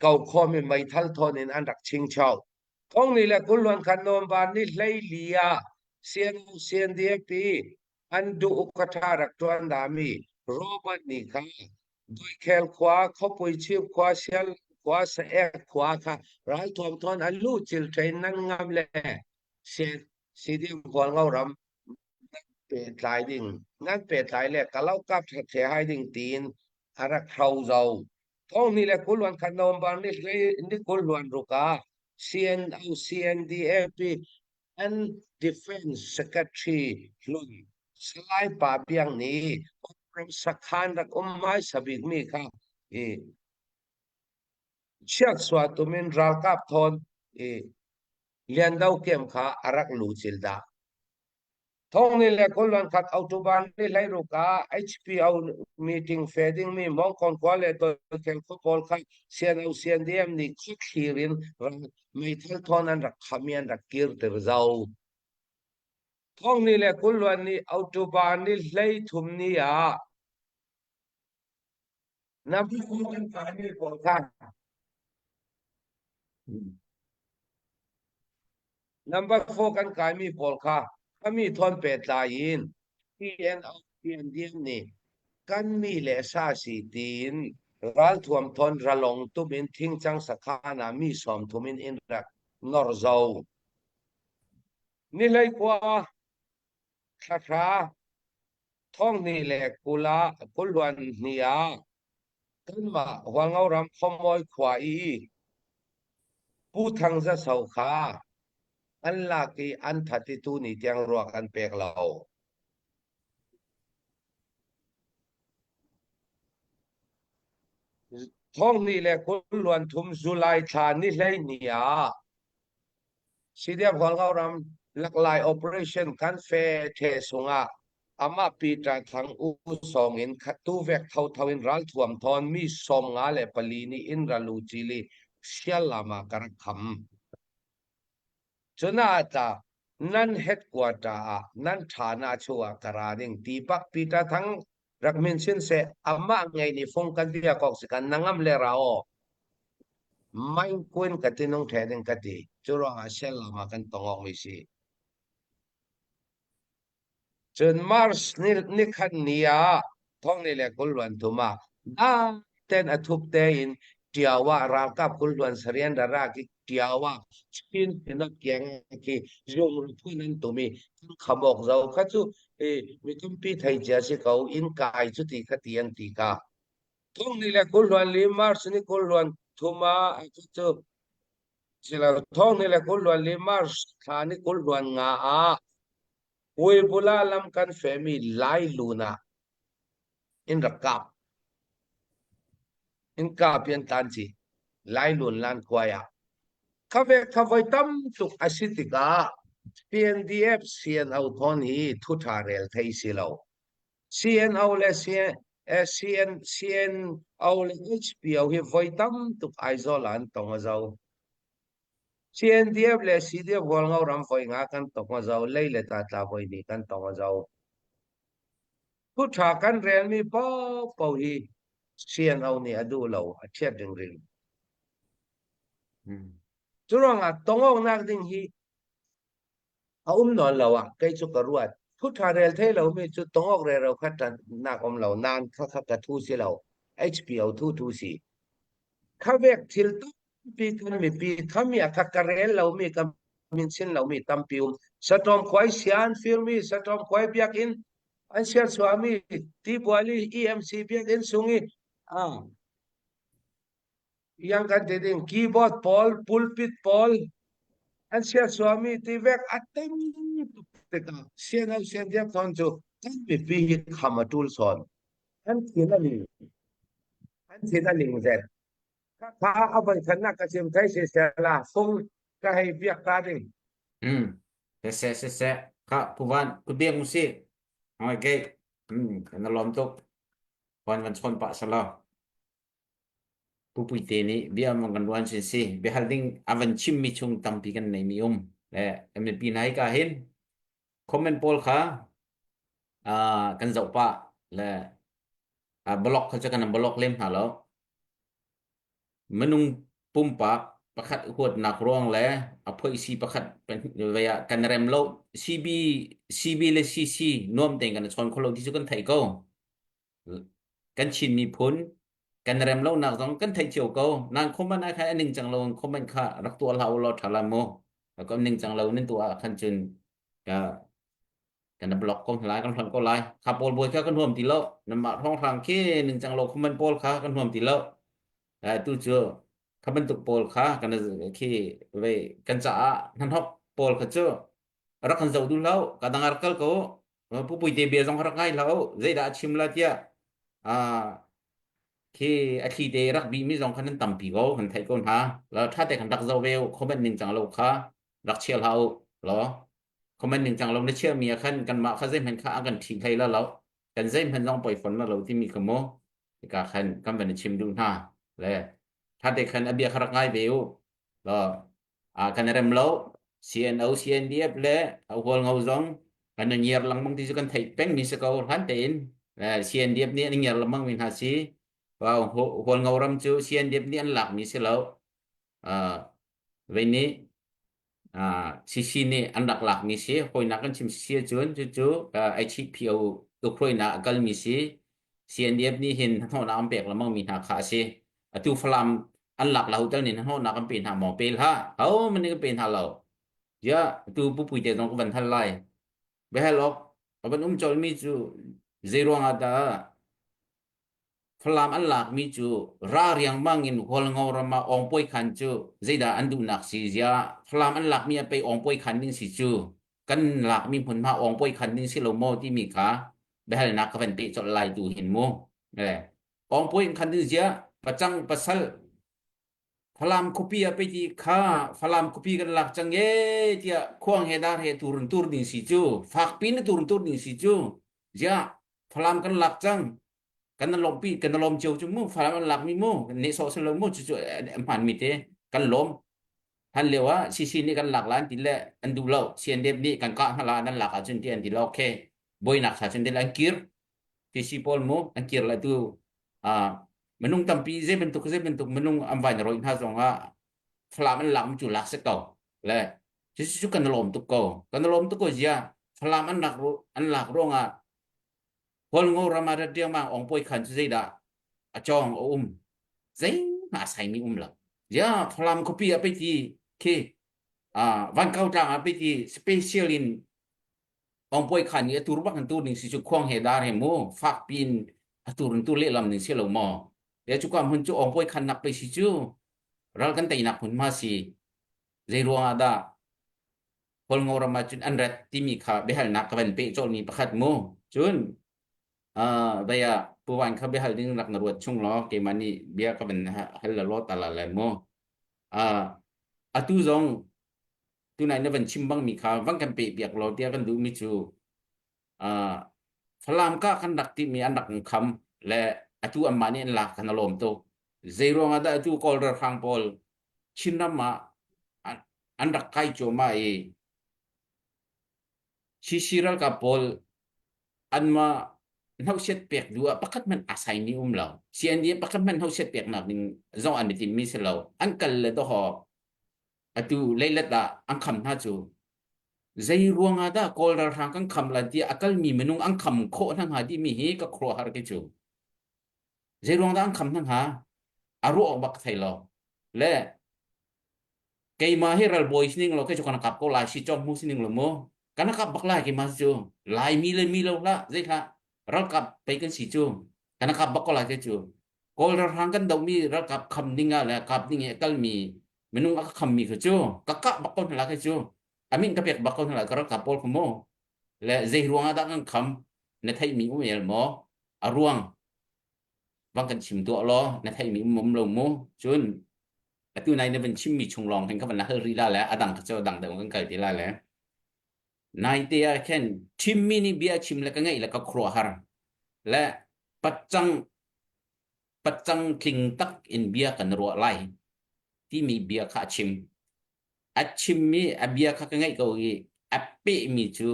ko khawm i meithal thawn in an rak chingcho. Thong ni le kulluan khan November ni 14 ah CNO CNDF an duh ukatha rak tuan dami Robert nih kha Doikhel khua, Khuapui Chief khua, Sial khua, Saek khua kha ralthuam thawn an luh cil train nan ngam le CDM Hualngo ram nan pehtlai ding nan pehtlai le kalau kap the hai ding tiin a rak hro zo. Thong ni le kulwan khat November ni ni kulluan ruka CNO CNDAP and Defense Secretary hlun Salai Pa Piang nih ram sakhan rak um hmaisa bikmi kha i chiaksua tumin ralkap thawn i Liando kem kha a rak lu cil dah. Thong ni le kulwan khat October ni 16 ah HPO meeting fe dingmi Mongkon khua le Doikhel khua pawl kha CNO CNDM nih khuathlir in meithal thawn an rak kham i an rak kirter zau. Thong ni le kulluan ni October ni 13 ni ah na kan kaimi pawl kha Number 4 kan kaimi pawl kha kami thawn pehtlai in PNO PNDM nih kan mi le sa si tiin ralthuam thawn ralong tum in thingcang sakhan ah mi 30 in in rak nor zo. Ni 19 thla hra thong hnih le 20 ah kulluan hnih ah kanmah Hualngo ram Khuamawi khua i Pu Thang Za So kha an lak i an that i tuni tiang ruak an pek lo. Thong hnih le kulluan thum July thla ni 12 ah CDF Hualngo ram laklai operation kan fe the sungah amah Peter Thang U song in tu vek thotho in ralthuam thawn mi 54 nih in ralu chili sial lama ka rak kham. Cuna tla nan headquarter ah nan tha na chu ah ka ra ding ti bak Peter Thang rak min sin se amah ngei ni fung kan bia kok si kan nangam le ra o. Main kuin ka ti nung the ding ka ti. Cu ruangah sial lam ah kan tongok mi si. Cun Mars ni nikhat ni ah thong ni le 20 luan thum ah ten a thup tein Ṭiao ah ralkap 20 luan sarian rara ki Ṭiao ah Chin sinah kiang khi zung phun an tum i khamok zo kha cu mi tampi thei cia si ko inn kai cu ti kha ti an ti ka thong ni le 20 luan li March ni 20 luan thum ah cu silo thong ni le 20 luan li March thla ni 20 luan nga ah Puaibula lam kan fehmi Lailun ah in rak kap. In kap i an tlan ci. Lailun lan khuai ah. Kha ve kha voi tam tuk a si tikah CNDF CNO thawn hi thu ṭha rel thei si lo. CNO le CN, CN, CNO le HPO hi voi tam tuk Aizawl ah an tong a zo. CNDF le CDF Hualngo ram voi nga kan tong a zo, lei le ta tla voi ni kan tong a zo. Thu ṭha kan relmi paohpaoh hi CNO nih a duh lo, a ṭhiat ringring. Cu ruangah tongawknak ding hi a um nawn lo ah kei cu ka ruat. Thu ṭha rel thei lomi cu tongawk rero kha ṭannak um lo, nain kha kha ka thu si lo, HPO thu thu si. Kha vek thil tampi kan mipi khami a kha ka rel lomi ka min chin lomi tampi um. Saṭawm khuai sia an firmi, saṭawm khuai biakinn an serchuahmi Tibuali EMC biakinn sung i ah yang kan ti ding keyboard pawl, pulpit pawl an serchuahmi ti vek a tam tuk tikah sian sian diak thon cu kan mipi hi kham a ṭul sawn. An thin a ling. An thin a ling zet. Kha a voi khatnak ka chim thai si sela fung ka hei biak ta ding. Hmm. Siseh siseh. Kha puvan ku biak mu si. Okay. Hmm. Kan lawm tuk. Van van chawn pah sala. Pu Puite nih bia an kan ruan sin si. Biahal ding a van chim mi chung tampi kan nei mi um. Le MLP nai ka hin comment pawl kha uh, kan zoh pah le uh, block kha cu kan block lem hna lo. Minung pumpak pakhat huatnak ruang le a phoihsi pakhat ve ah kan rem lo CB CB le CC nuam tein kan i chawn kho lo ti cu kan theih ko. Kan Chin miphun kan rem lonak zong kan theih cio ko. Nan comment ah khan a ningcang lo in comment kha rak tuah hlah u law ṭha la mu. Kan ningcang lo nan tuah ah khan cun ka kan block ko lai kan hlonh ko lai kha pawl bawi kha kan huam ti lo nanmah hrawnghrang khi ningcang lo comment pawl kha kan huam ti lo tu cu kha bantuk pawl kha kan khi ve kan caah hnahnok pawl kha cu rak kan zoh duh lo ka dang rak kal ko pu pui te bia zong rak ngai lo zeidah a chim la tiah khi a thli te rak bi mi zong khan nan tampi ko kan theih ko hna la tha te kan rak zoh ve comment ning cang lo kha rak chia hlah u lo comment ning cang lo na chia mi ah khan kanmah kha zeihmanh kha a kan ṭhi hlei la lo kan zeihmanh zong poi fon la lo timi kha mu hika khan kan van i chim duh hna le thate khan a bia kha rak ngai ve u lo a kan rem lo CNO CNDF le a hual ngo zong kan i ngiar lengmang ti cu kan theih peng mi si ko hlan tein le CNDF nih an ngiar lengmang mi hna si hual ngo ram cu CNDF nih an lak mi si lo vei nih CC nih an rak lakmi si. Hawinak kan chim si ahcun cucu HPO ukhruainak a kalmi si. CNDF nih hin hnahnawhnak an pek lengmang mi hna kha a si. Atu Falam an lak lahu tal nih hnahnawhnak an pe hna maw? Pe hlah. Ho man nih kan pe hna lo. Ya, atu pupui te zong ka van hal lai. Biahal awk a van um colmi cu zei ruang ah dah Falam an lakmi cu ra riangmang in Hualngo ram ah awngpuai khan cu zeidah an duhnak si ziah Falam an lakmi ah pei awngpuai khan ding si cu kan lakmi hmunhma awngpuai khan ding si lo maw timi kha biahalnak ka van peh colh lai tu hin mu eh awngpuai in khan ding ziah pacang pasal Falam khuapi ah pei ti kha Falam khuapi kan lak cang e tiah khuang he dar he turun tur ding si cu fakpi na turun tur ding si cu ziah Falam kan lak cang kan na lawmpi kan na lawm cio cu mu Falam an lak mi mu nehsawh si lo mu cucu hmaan mi te kan lawm han lio ah CC nih kan lak la an ti le an duh lo CNDF nih kan kah hna la nan lak ahcun ti an ti lo okay buainak sa cun an kir TC pawl mu an kir le tu ah. Minung tampi zei bantuk zei bantuk minung an vai na rawih hna zong ah Falam an lak mi cu lak si ko. Le cucu kan lawm tuk ko. Kan lawm tuk ko zia Falam an lak an lak ruangah Hualngo ram ah rat riangmang ong puai khan cu zeidah a cawng a um. Zeihmah a saimi um lo. Zia Falam khuapi ah pei ti khi Vankau tlang ah pei ti special in ong puai khan i a tur bak in tur ning si cu khuang he dar he mu fak pin a tur in tur lehlam ning si lo maw. Le cu ka hmun cu ong puai khan nak pei si cu ral kan teinak hmun ma si. Zei ruang ah dah Hualngo ram ah cun an rat timi kha biahalnak ka van peh cawlmi pakhat mu. Cun uh, dai ah puvan kha biahal ding rak na ruat chung law keimah nih bia ka van hal la law ta la le mu. Uh, atu zong tunai na van chim bangmi kha van kan peh piak law tiah kan duhmi cu uh, Falam ka kan rak timi an rak kham le atu anmah nih an lak kan a lawm tuk. Zei ruang ah dah atu Kawl ralhrang pawl Chinram ah an rak kai cuahmah i CC ralkap pawl anmah hnauhsiat pek duh ah pakhat hmanh aa saimi um lo. CND pakhat hmanh hnauhsiat peknak ding zong an i timmi si lo. An kal le dawhawk atu leilet ah an kham hna cu zei ruang ah dah Kawl ralhrang kan kham lan tiah a kalmi minung an kham khawh hna hnga timi hi ka khuaruahhar ke cu. Zei ruang dah an kham hna hnga? A ruah awk bak ka thei lo. Le keimah hi ralbawi sining lo kei cu kan kap ko lai si cawk mu sining lo mu kan kap bak lai keimah cu laimi le mi lo hlah zei hlah ralkap pei kan si cu kan kap bak ko lai kei cu kawl ralhrang kan dohmi ralkap kham ding ah le kap ding i a kalmi minung a ka khammi kha cu ka kah bak ko hna lai kei cu a min ka pek bak ko hna lai ka ralkap pawl kha mu le zei ruang ah dah kan kham na theihmi um el maw a ruang bang kan chim tuah law na theihmi um um lo mu cun atu nai na van chimmi chung lawng hin ka van hal rih la le adang ka cu dang deuh kan kal ti la le nai te ah khin chimmi nih bia chim le ka ngaih le ka khuaruahhar le patcang patcang tling tak in bia kan ruah lai timi bia kha a chim a chimmi a bia kha ka ngaih ko i a pehmi cu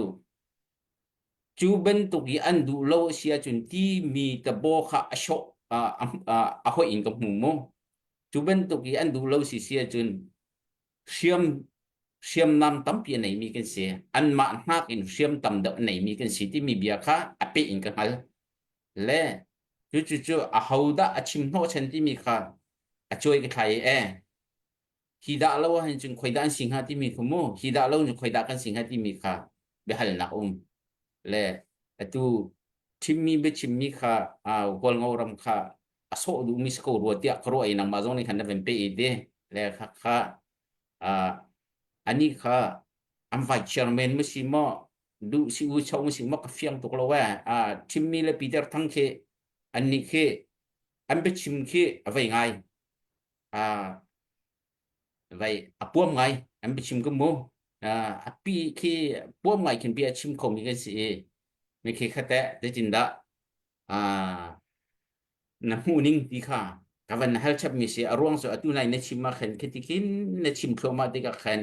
Cu bantuk i an duh lo a si ahcun timi tabaw kha a hrawh a hoih in ka hmu mu. Cu bantuk i an duh lo si si ahcun hriam hriamnam tampi a neimi kan si. Anmah hnak in hriam tam deuh a neimi kan si timi bia kha a peh in ka hngal. Le cucu cu ahodah a chim hnawhchan timi kha a cuai ka thlai i eh hi dah lo ahhin cun khoi dah an si hnga timi kha mu hi dah lo cun khoi dah kan si hnga timi kha biahalnak um le atu thimmi biachimmi kha Hualngo ram kha a sawh duhmi si ko rua tiah ka ruah i nangmah zong nih khan na van pe i ti le kha kha ani kha an vice chairman ma si maw duh si u cho ma si maw ka fiang tuk lo e a thimmi le Peter Thang khi an nih khi an biachim khi a vei ngai a vai a puam ngai an biachim ka mu a pi khi puam ngai khin bia chim kho mi kan si i mi khi khate zeitindah na hmuh ning ti kha ka van hal chap mi si a ruang cu atu nai na chim ah khan khiti khin na chim thluahmah tikah khan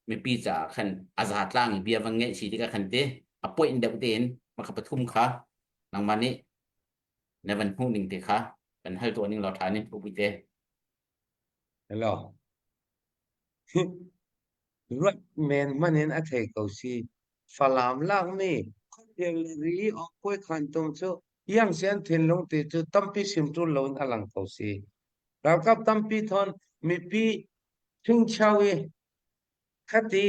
mipi caah khan a za tlang i bia van ngeih si tikah khan te a point deuh tein maka pathum kha nangmah nih na van hmuh ning te kha kan hal tuah ning law ṭha ning pui te Hello. Ruat men hmanh in a thei ko si. Falam lakmi khuapial le ri awkhuai khan tung cu iang sian thinlung ti cu tampi sim ṭul loin a lang ko si. Ralkap tampi thawn mipi thingchau i Khati,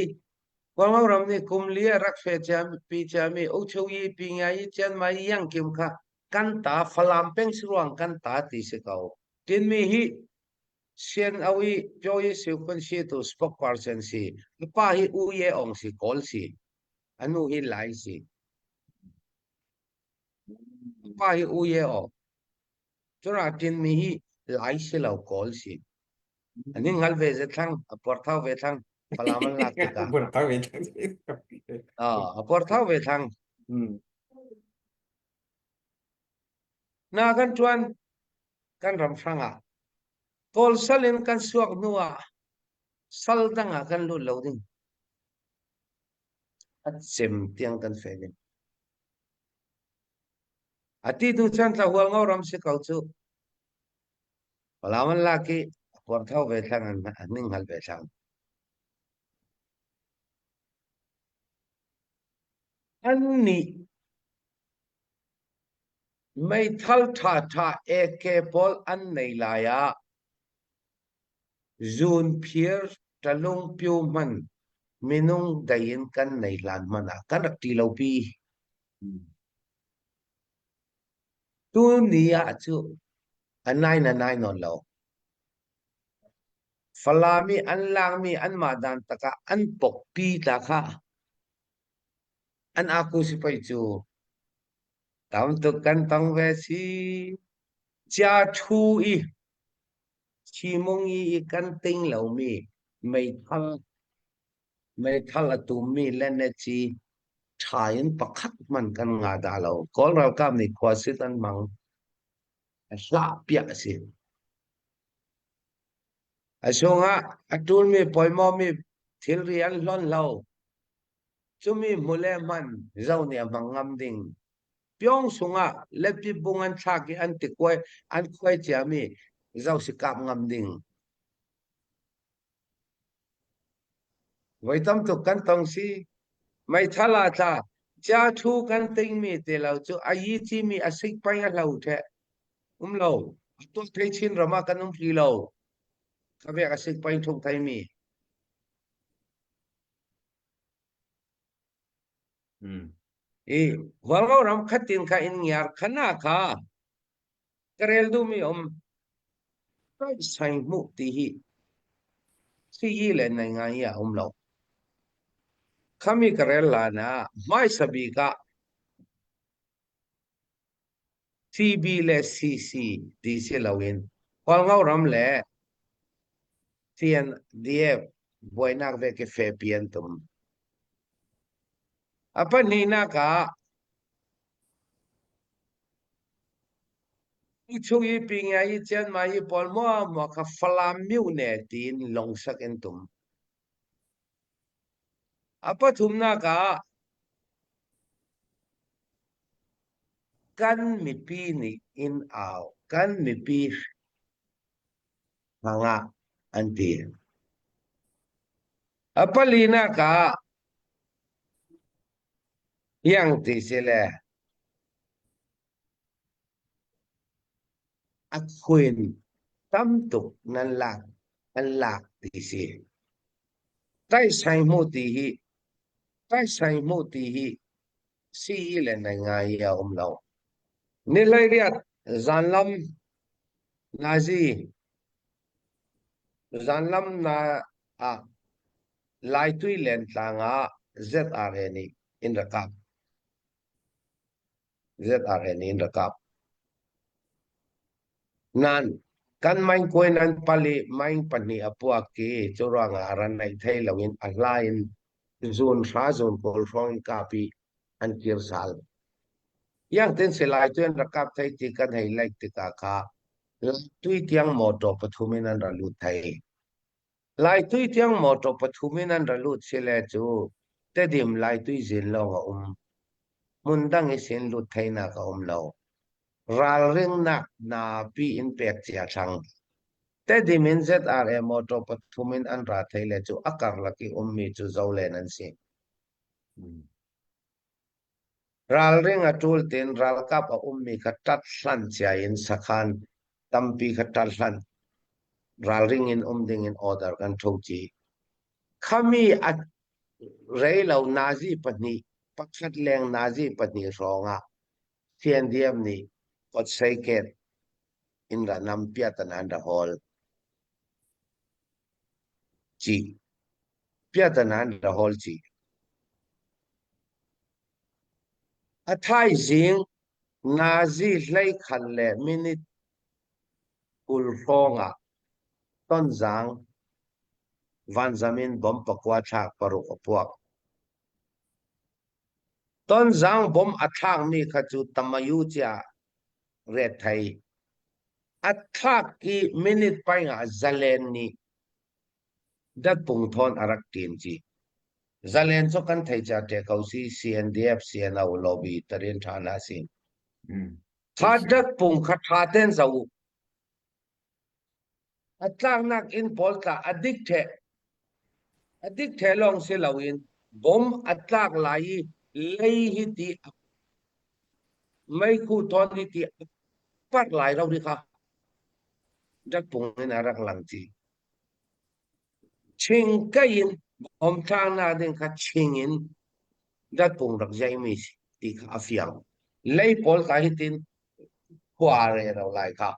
Kawlngo ram nih kum li a rak hre ciami pi ciami Ochoyi pi ngai i Chiangmai i Yangkim kha kan ta Falam peng si ruang kan ta ti si ko. Tinmi hi Sian Au i Pyoyi Siu Khun Si tu spokesperson si. A pa hi U Ye Aung si Kawl si. A nu hi Lai si. A pa hi U Ye Aung. Cura Tinmi hi Lai si lo Kawl si. An in hngal ve ze thlang, a puarthau ve thlang. Falam an lak tikah. Puarthau ve thlang. Ah, a puarthau ve thlang. Hmm. Na kan tuan kan ram hrang ah Kawl sal in kan suak hnu ah sal dang ah kan lut lo ding. A cem tiang kan fe ding. A ti tu chan tla hual ngo ram si ko cu. Falam an lak i a puarthau ve thlang an ning hngal ve thlang. An nih meithal ṭhaṭha AK pawl an nei lai ah zunphir ṭalungpio hman minung dei in kan nei hlan hmanh ah kan rak ṭi lopi. Tuni ah cu a nai na nai nawn lo. Falam i an lakmi anmah dan tak ah an pokpi ta kha an aku si pei cu. Tam tuk kan tong ve si. Cia ṭhu i Chimung i kan ting lomi meithal meithal a tummi leneci ṭha in pakhat hmanh kan nga dah lo. Kawl ralkap nih khuasit an hmang. A hlah piah a si. A chungah a ṭulmi pawimawmi thilri an hlonh lo. Cumi hmu le hman zo nih a hmang ngam ding. Pyong sungah lepi bung an thlak i an tikuai an khuai ciami zo si kap ngam ding. Voi tam tuk kan tong si. Meithal ah tla cia thu kan tingmi te lo cu a yi cimi a sik pei a hlo the. Um lo. Atu thei Chin ram ah kan um hlei lo. Ka vek a sik pei thung theimi. I Hualngo ram khatin kha in ngiar khana kha ka rel duhmi um sai hmuh ti hi si le nai ngai a um lo. Khami ka rel la na hmaisa bik ah CB le CC ti si loin Hualngo ram le CNDF buainak ve ke fepi an tum. A pahnihnak ah chung i pingia i Chiangmai i pawl muamua kha Falam myone tiin longsak in tum. A pathumnak ah kan mipi nih in au, kan mipi hmangah an ti. A palinak ah iang ti si le A khuin tam tuk nan lak an lak ti si. Taisai hmu ti hi taisai hmu ti hi sii le nai ngai a um lo. Ni 18 zanlam nazi zanlam na ah Laitui lentlang ah ZRA nih in rak kap. ZRA nih in rak kap. Nan kan maing kuai nan pali maing pahnih a puak i cu ruangah ran naih thei loin a hla in zun hra zun kawl hrawng in kap i an kir sal. Yang tin silai tu an rak kap thei ti kan hei laik tikah kha tui tiang motor pathum in an ra lut thei. Laitui tiang motor pathum in an ra lut sile cu Tedim Laitui zin lawng a um. Hmun dang i sin lut theinak a um lo. Ralringnak napi in pek cia thlang. Tedim in ZRA motor pathum in an ra thei le cu a karlak i ummi cu zolen an si. Ralring a ṭul tiin ralkap a ummi kha ṭat hlan cia in sakhan tampi kha ṭat hlan ralring in um dingin order kan ṭho chih. Khami a rei lo nazi pahnih pakhat leng nazi pahnih hrawng ah CNDF nih kawtseiket in ra nam piatan an ra hawl chih. Piatan an ra hawl chih. A thaizing nazi hleikhat le minute 20 hrawng ah Tonzang vanzam in bomb pakua thlak paruk a puak. Tonzang bomb a thlakmi kha cu Tamayu cia ret thei. A thlak i minute paing ah Zalen nih Datpung thawn a rak ṭin chih. Zalen cu kan thei cia ṭe ko si CNDF CNO lobby tarin ṭha na si. Kha datpung kha ṭha ten zo u. A tlaknak inn pawl tla a dik ṭheh. A dik ṭheh lawng si loin bom a tlak lai i lei hi ti meikhu thawn hi ti a parh lai ro ri kha rak pung in a rak lang ti. Chingkai in bom tlaknak ding kha ching in datpung rak zeimi si ti kha a fiang. Lei pawl ka hitin khua re ro lai kha.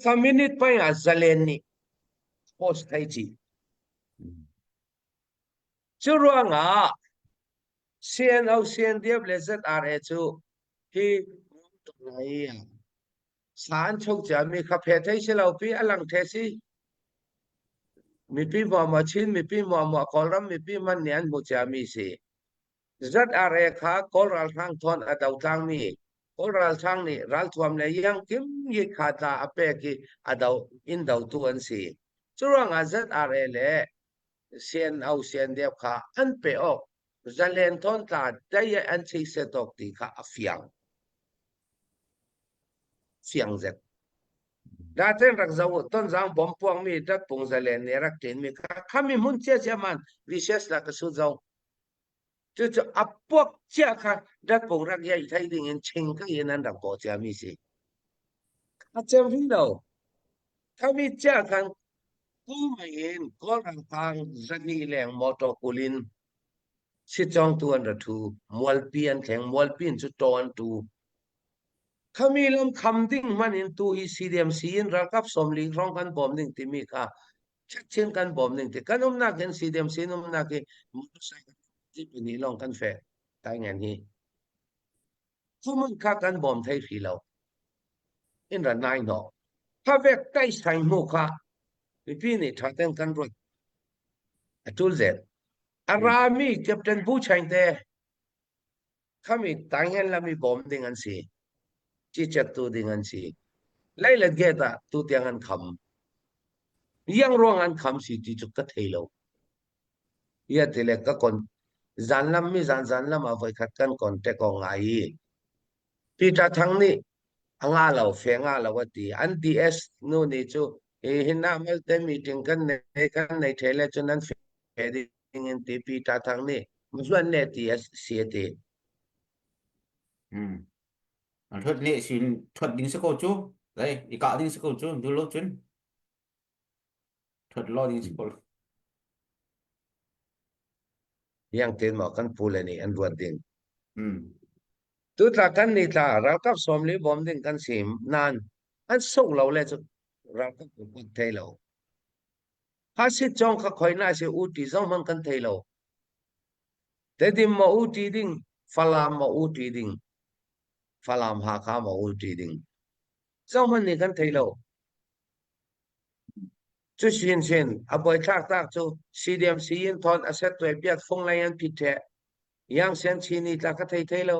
Kha minute pai ah zalen nih post thei chi. Cu ruangah CNO, CNDF le ZRA cu hi sa an chok ciami kha phe thei si lo pi a lang the si. Mipi muahmuah Chin mipi muahmuah Kawlram mipi man nih an hmu ciami si. ZRA kha Kawl ralhrang thawn a do tlangmi Kawl ralhrang nih ralthuam le iangkim yikha tla a pek i a do in dotu an si. Curuangah ZRA le CNO CNDF kha an pe awk zalen thawn tla dai an chei set awk ti kha a fiang. Fiang zet. Daten rak zo tonzang bom puangmi datpung zalen nih rak ṭinmi kha khami hmun cia cia man VCS la ka su zo. Cucu a puak cia kha datpung rak iai thai ding in ching ka in an rak bawh ciami si. A cem hin lo. Khami cia khan kumai in Kawl ralhrang zani leng motor kulin sitcawngtu an ra ṭhu. Mualpi an thleng. Mualpi in cu taw an tu. Khami lam kham ding hmanh in tu hi CDMC in ralkap 40 hrawng kan bawm ding timi kha chin kan bawm ning ti kan umnak in CDMC in umnak hi motorcycle jeep ni lawng kan fe tai ngan hi thumun kha kan bawm thei hri lo in ra nai no kha vek tai sai mu kha mipi nih tha ten kan ruat atul zel arami captain bu chain te Khami tanghen lam i bawm ding an si. Cicettu ding an si. Leilet gate ah tu tiang an kham. Yang ruang an kham si ti cu ka thei lo. Ia ti le ka kon zan lam mi zan zan lam ah voikhat kan contact ko ngai i Peter Thang nih a nga lo fe nga lo a ti. An DS nu nih cu hi hin ah malte meeting kan nei kan nei the le cun an fe ding in ti Peter Thang nih Mazuan ne ti a si a ti. Hmm. An thuat ne sin thuat ding si ko cu. Lai i kah ding si ko cu. Du lo cun. Thuat lo ding si ko. Yang ten maw kan pu le nih an ruat ding. Hmm. Tu tla kan ni tla ralkap 40 bawm ding kan sim nan an sung lo le cu ralkap kan thei lo. Ha sit chong kha khoi na si u ti zong hmang kan thei lo. Tedim maw u ti ding, Falam maw u ti ding, Falam Hakha maw u ti ding. Zong hmanh nih kan thei lo. Cu sin sin a buaithlak tak cu CDM siyin thon a set tuai piat fung lei an phit the. Yang sian chini tla ka thei thei lo.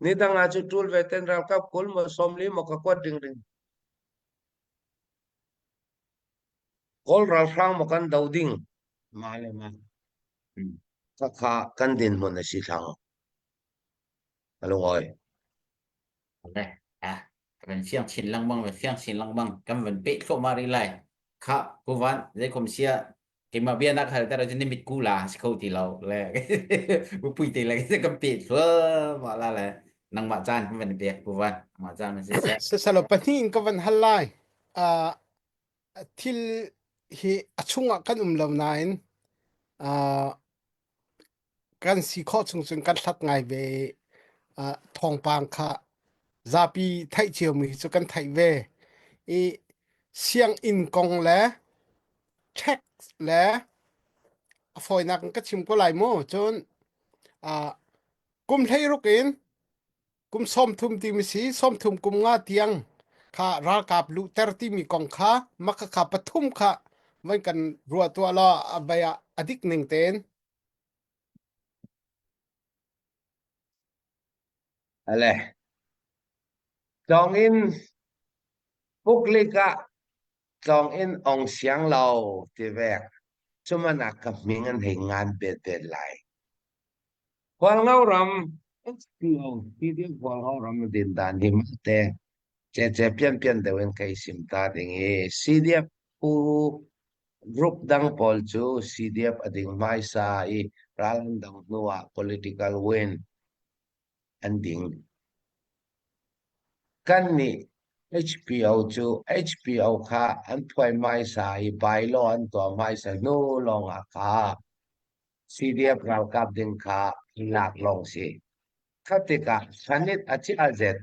Ni dang ah cu tul ve ten ralkap 20 maw 40 maw ka kuat ding ding. Kawl ralhrang maw kan do ding mah le mah khakha kan dinhmun a si thlang. A lungawi. Le ah kan fiang chin lengmang van fiang chin lengmang kan van peh thluahmah rih lai. Kha puvan zeikom sia keimah bia nak hal ter ahcun ni mit ku la si kho ti lo le pui te le kan peh thluahmah la le nangmah caan kan van pek puvan nangmah caan man si seh. Sasalo pahnih in ka van hal lai. Uh, thil hi a chungah kan um lo nain uh, kan si khawh chung cun kan hlat ngai ve uh, thawngpang kha zapi theih ciomi cu kan theih ve i sianginn kong le tax le a fawinak in ka chim ko lai mu cun uh, kum 16 in kum 30 timi si 30 kum nga tiang kha ralkap luhter timi kong kha maka kha pathum kha van kan ruah tuah law a bai ah a dik ning tein Ale. Tlawng in puklik ah tlawng in ong siang lo ti vek. Cuman ah ka hming an hei ngan bet bet lai. Hualngo ram SPO hi Hualngo ram din dan hi mah te. Cece pianpian deuh in ka i sim ta ding i CDF phu group dang pawl cu CDF a ding hmaisa i ral an dong hnu ah political win an ding. Kannih HPO cu HPO kha an phuai hmaisa i bylaw an tuah hmaisa hnu lawngah kha CDF ralkap ding kha lak lawng si. Kha tikah Sanit a chiah zet.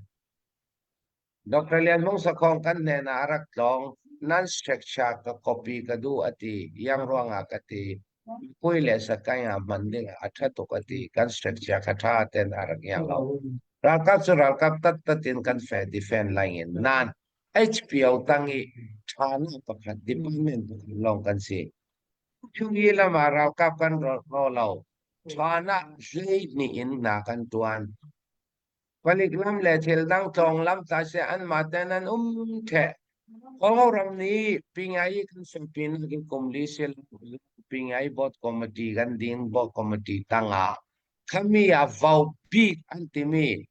Dr. Lian Hmung Sakhong kan hnen ah a rak tlawng. Nan structure ka copy ka duh a ti. Iang ruangah ka ti. Kui le sakaing ah hman ding ah a ṭha tuk a ti. Kan structure kha ṭha ten a rak iang lo. Ralkap cu ralkap tattat in kan fe defend laing in. Nan HPO tang i ṭha pakhat department pakhat lawng kan si. Thungi lam ah ralkap kan ro lo. Ṭhan ah 12 in hna kan ṭuan. Palik lam le thil dang tlawng lam tla seh anmah ten an um ṭheh. Kawlro ram nih Pingai kan sungpi nakin kum li sil Pingai Board Committee kan din Board Committee tangah khami ah vo bik an timi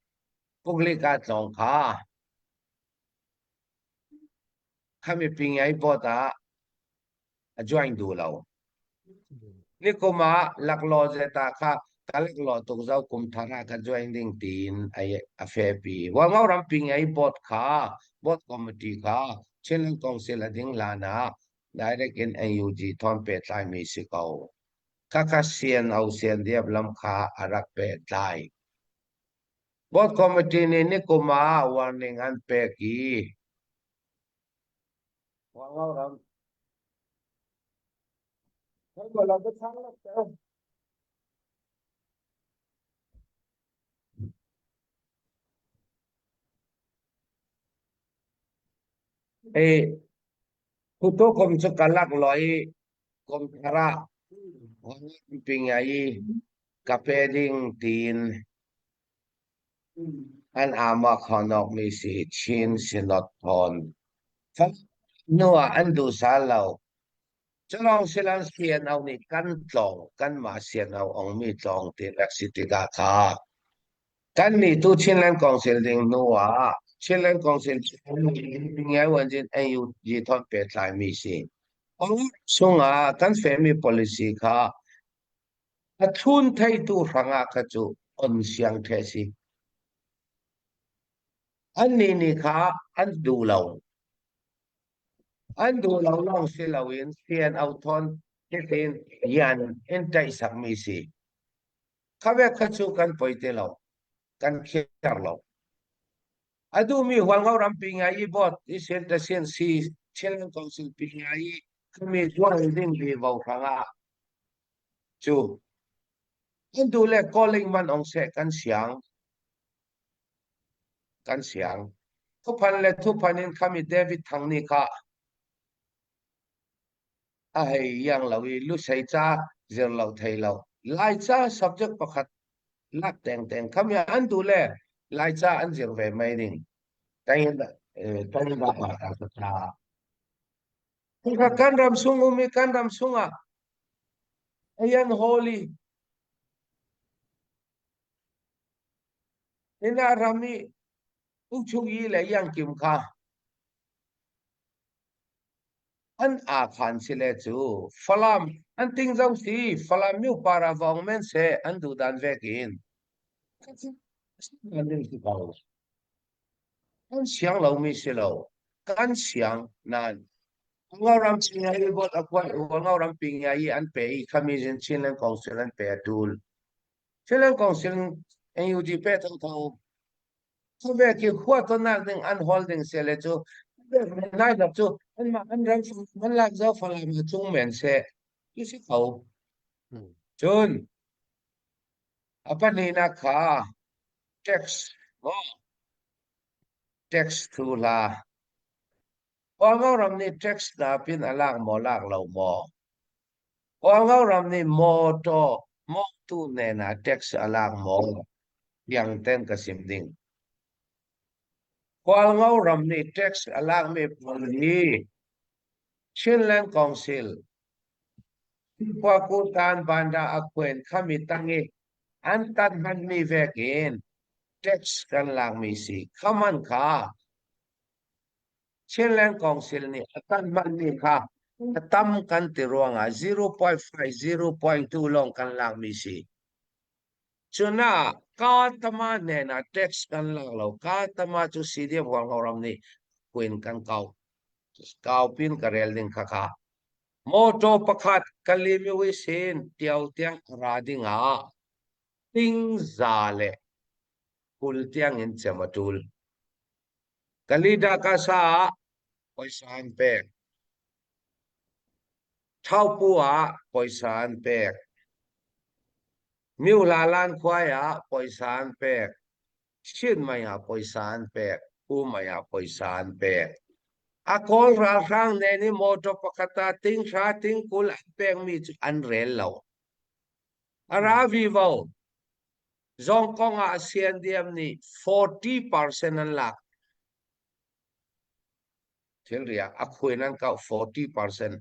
public ah tlawng kha khami Pingai Board ah a join duh lo. Nikum ah laklawh zeta kha ka laklawh tuk zo kum thar ah ka join ding tiin a fepi. Hualngo rampi ngei board kha board committee kha Chinland Council a ding hlan ah direct in NUG thawn pehtlai mi si ko. Khakha CNO CNDF lam kha a rak pehtlai. Board committee nih nikum ah warning an pek i Hualngo ram Khutu kum cu ka laklawh i kum thar ah pingai ka pe ding tiin An aa khawnawkmi si Chin Synod thawn. Hnu ah an duh sal lo. Culawng silan CNO nih kan tlawng, kanmah CNO ongmi tlawng ti rak si tikah kha kannih tu Chinland Council ding hnu ah Chinland Council NUG thawn pehtlaimi si. Chungah kan fehmi policy kha A thlun theitu hrangah kha cu on siang ṭheh si. Annih nih kha an duh lo. An duh lo lawng si loin CNO thawn hitin yan in ṭaihsakmi si. Kha ve kha cu kan poi ti lo. Kan khiar lo. A duhmi Hualngo rampi ngai i bot i sin te sin si Chinland Council pi ngai i khami zual ding li vo hrangah Cu an duh le calling man ong seh kan siang. Kan siang. Thuphan le thuphan in khami David Thang nih kha a hei iang lo i lusei ca zir lo thei lo. Laica subject pakhat lak tengteng khami an duh le Laica an zir ve mai ding. Tangin tangin da pa ta ta. Kan ram chung um i kan ram chungah ayan holy ina ram i uchung i le yang kim kha an a khan si le cu Falam an ting zo si Falam mi para vong men se an du dan vek in an ding si ko Kan siang lomi si lo. Kan siang nain Kawlram i vote a kuat Kawlram pi ngai i an pe i khami zin Chinland Council an pe a tul. Chinland Council NUG pe thotho. Khuve ki khua tonnak ding an hol ding se le cu nai lak cu anmah an ram an lak zo falam cung men se tu si kho. Cun a pahnihnak kha Tax maw? Tax thu hla. Hualngo ram nih tax hna pin a lak maw lak lo maw? Hualngo ram nih mawtaw mawngtu hnen ah tax a lak maw? Tiang ten ka sim ding. Hualngo ram nih tax a lakmi pawl hi Chinland Council Khuakutan Banda a khuen khami tang i an tat hmanmi vekin tax kan lakmi si. Khaman kha. Chinland Council nih a kan hmanmi kha a tam kan ti ruangah 0.5, 0.2 lawng kan lakmi si. Cuna Katama hnenah tax kan lak lo. Katama cu CDF Huangho ram nih kuin kan kau. Kau pin ka rel ding kha kha. Motor pakhat Kalimiwi sin tiau tiang ra ding ah ting za le 20 tiang in cem a tul. Kalida kasa ah poisa an pek. Thaupu ah poisa an pek. Miulalan khuai ah poisa an pek. Chinmai ah poisa an pek. Pumai ah poisa an pek. A Kawl ralhrang ne nih motor pakhat ah ting hra ting 20 an pekmi cu an rel lo. A ra vivo. Zong kong ah CNDM nih 40% an lak. Thilri ah a khuin an kauh 40%.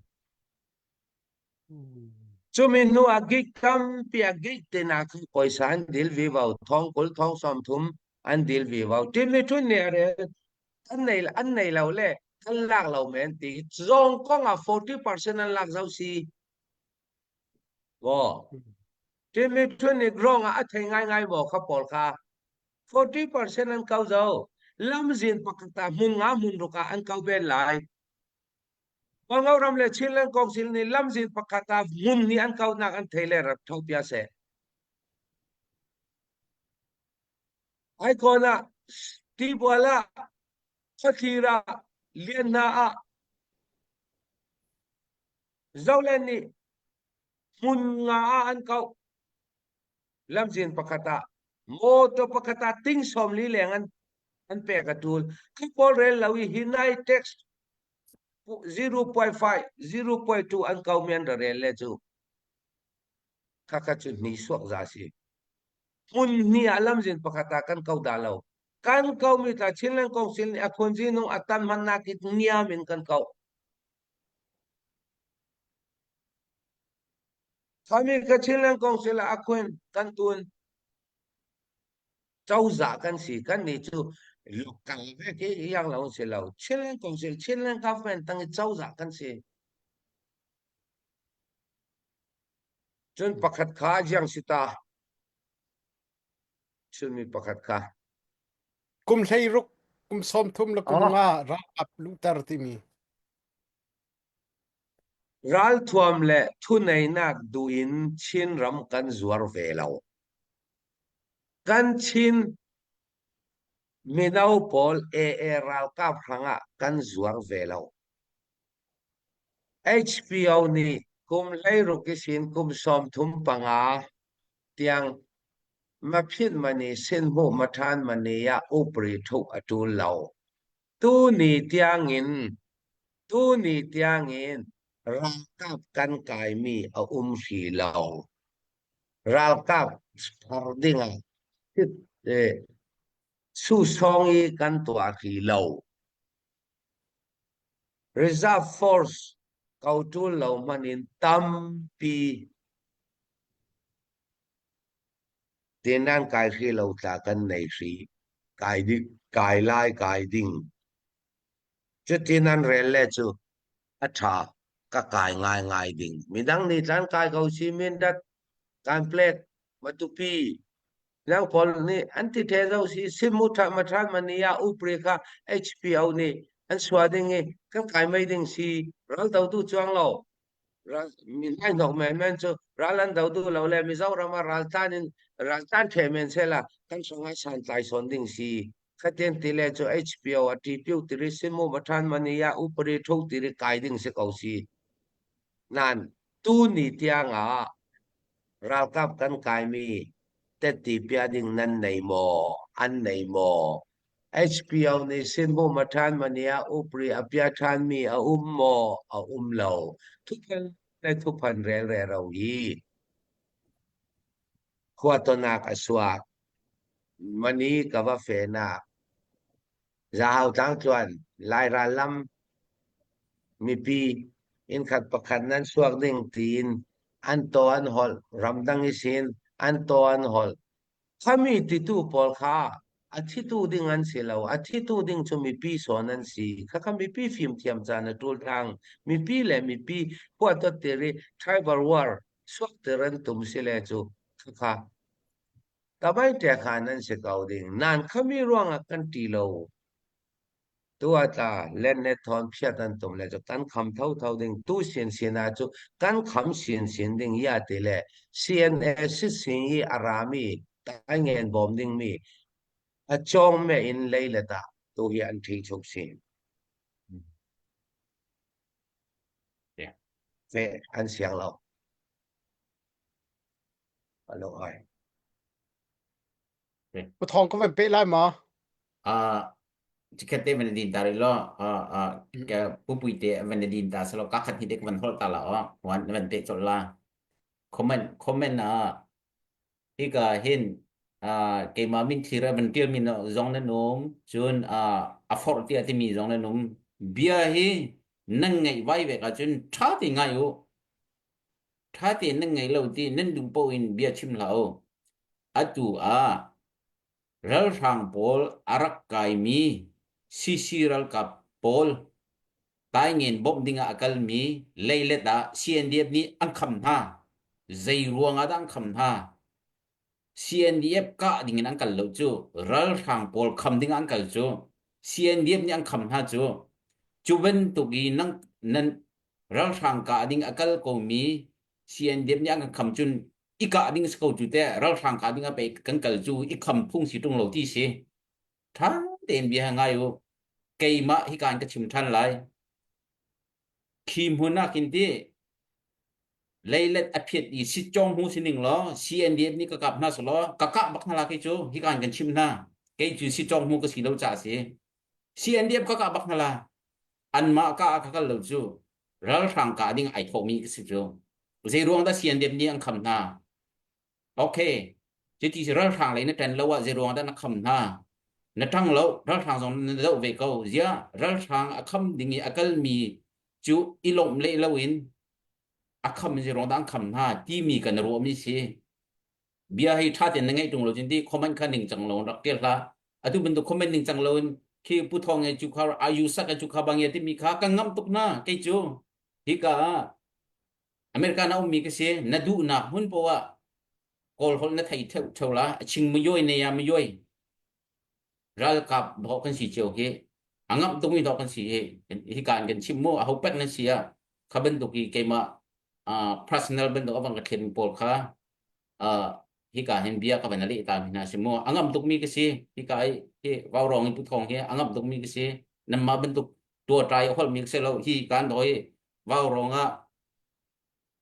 Cumi hnu ah gig tampi ah gig tina khi poisa an dil vivo thong 20 thong 30 an dil vivo. Timi thun nih a rel an nei an nei lo le an lak lo men ti zong kong ah 40% an lak zau si. Maw? Timi thun nih rong ah a thei ngaingai maw kha pawl kha 40% an kau zo. Lamzin pakhat ah hmun nga hmun ruk ah an kau ben lai. Kawlngo ram le Chinland Council nih lamzin pakhat ah hmun nih an kaunak an thei le rat tho pia seh. Aikawn ah tibual ah khuathlir ah lianhna ah Zoland nih hmun nga ah an kauh. Lamzin pakhat ah motor pakhat ah ting 40 leng an an pek a tul. Khi pawl rel lo i hi nai tax 0.5 0.2 an kau mi an ra rel le cu khakha cu hni suak za si. Hmun hni ah lamzin pakhat ah kan kau da lo. Kan kau mi tla Chinland Council nih a khun zinung a tan man nak i niam in kan kau. Kami ka Chinland Council ah a khuen kan tun cozah kan si kan nih cu local ve ke yang lo si lo Chinland Council Chinland government tang i cozah kan si cun pakhat kha jiang si ta chunmi pakhat kha Kum 16 kum 30 le kum nga ralkap luhter timi. Ralthuam le thuneinak duh in Chinram kan zuar ve lo. Kan Chin mino pawl AA ralkap hrangah kan zuar ve lo. HPO nih kum 16 isin kum 35 tiang maphit mani sinhmuh mathan mani ah upri thuh a ṭul lo. Tuni tiangin tuni tiangin ralkap kan kaimi a um hrih lo. Ralkap thar dingah susawng i kan tuah hrih lo. Reserve force ko ṭul lo hmanh in tampi Tin nan kai hri lo tla kan nei hri. Kai ding, kai lai kai ding. Cuti nan rel le cu a ṭha ka kai ngai ngai ding. Midang nih tlan kai ko si mindat kan plek Matupi nang pawl nih an ti the zo si simu tha mathan mani ah upri kha HPO nih an sua ding i kan kai mei ding si ral do tu chuang lo mi nai nok men men cu ral an do duh lo le Mizoram ah raltlan in raltlan the men sela kan songah san tlai sawn ding si khatin ti le cu HPO a TPU tiri simu mathan mani ah upari tho tiri kai ding si ko si nan tu ni tiang ah ralkap kan kaimi tetti pia ding nan nei maw an nei maw HPO nih sinhmu mathan mania upri a pia than mi a um maw a um lo thuphan le thuphan rel re ro hi khua tonak a suak mani ka va fe nak Zahau tlangtluan Lairal lam mipi innkhat pakhat nan suak ding tiin an taw an holh ramdang isin an taw an holh khami titu pawl kha. A thitu ding an si lo. A thitu ding cu mipi sawn an si. Khakha mipi fimthiam caan a ṭul thang. Mipi le mipi huatot tir i tribal war suakter an tum si le cu khakha tamai ṭekhan an si ko ding. Nan khami ruangah kan ṭi lo. Tu a tla len le thawn phiat an tum le cu kan kham thotho ding. Tu sinsin ah cu kan kham sinsin ding ya ti le CNA sisin i a rami taingen bawm dingmi a cawng me in lei le dah tu hi an ṭhi chuk sin. Fe an siang lo. Alo ai. Pu Thawng ka van peh lai ma? Ah, chikhat te van din ta ri lo. Ah, ah, ka pupui te van din ta salo ka khat hi te van hol ta la o. Wan van pe chol la. Comment comment ah hika hin ah keimah min thlir a van tial mi zong nan um cun ah a forh tiah timi zong nan um bia hi nan ngaih vai vek ahcun ṭha te ngai u Ṭha tein nan ngei lo ti nan duh paoh in bia chim hlah u. Atu ah ralhrang pawl a rak kaimi CC ralkap pawl taingen bawmh dingah a kalmi leilet ah CNDF nih an kham hna. Zei ruang ah dah an kham hna? CNDF kah dingin an kal lo cu. Ralhrang pawl kham dingah an kal cu. CNDF nih an kham hna cu. Cu bantuk i nan, nan ralhrang kah ding a kal komi CNDF nih an kan kham cun i kah ding si ko cu teh ralhrang kah ding ah pei kan kal cu i kham phung si ṭung lo ti si. Ṭha tein bia ngai u. Keimah hika in ka chim ṭhan lai. Khi hmun ah khin ti leilet a phiat i sitcawng hmu si ning law CNDF nih ka kap hna selaw ka kah bak hna la kei cu hika in kan chim hna. Kei cu sitcawng hmu ka si lo caah si. CNDF ka kah bak hna la. Anmah ka ah ka kal lo cu ralhrang kah ding ai thawhmi ka si cu. Zei ruang dah CNDF nih an kham hna? Okay, cuti si ralhrang lei na ṭan lo ah zei ruang dah na kham hna? Na ṭang lo, ralhrang zong na doh ve ko. Ziah ralhrang a kham ding i a kalmi cu i lawmh leh loin a kham zei ruang dah an kham hna timi kan ruahmi si. Bia hi ṭha tein na ngaih ṭung lo cun ti comment kha ningcang lo in rak ṭial hlah. Atu bantuk comment ningcang lo in khi Pu Thawng e cu kha ayu sak e cu kha bang e timi kha kan ngamh tuk hna kei cu. Hika ah America na ummi ka si na duhnak hmun poah ah Kawl holh na thei theu theu la a ching muyoi ne ya muyoi ralkap dawh kan si cio hi a ngamh tukmi dawh kan si hi hika in kan chim mu a ho pek nan si ah kha bantuk i keimah personal bantuk a bang ka thlen pawl kha hika hin bia ka van leh ta mi hna si mu a ngamh tukmi ka si hika i hi vaurong in puthong hi a ngamh tukmi ka si namma bantuk tua trai a holh mi ka si lo hi kan doi vaurong ah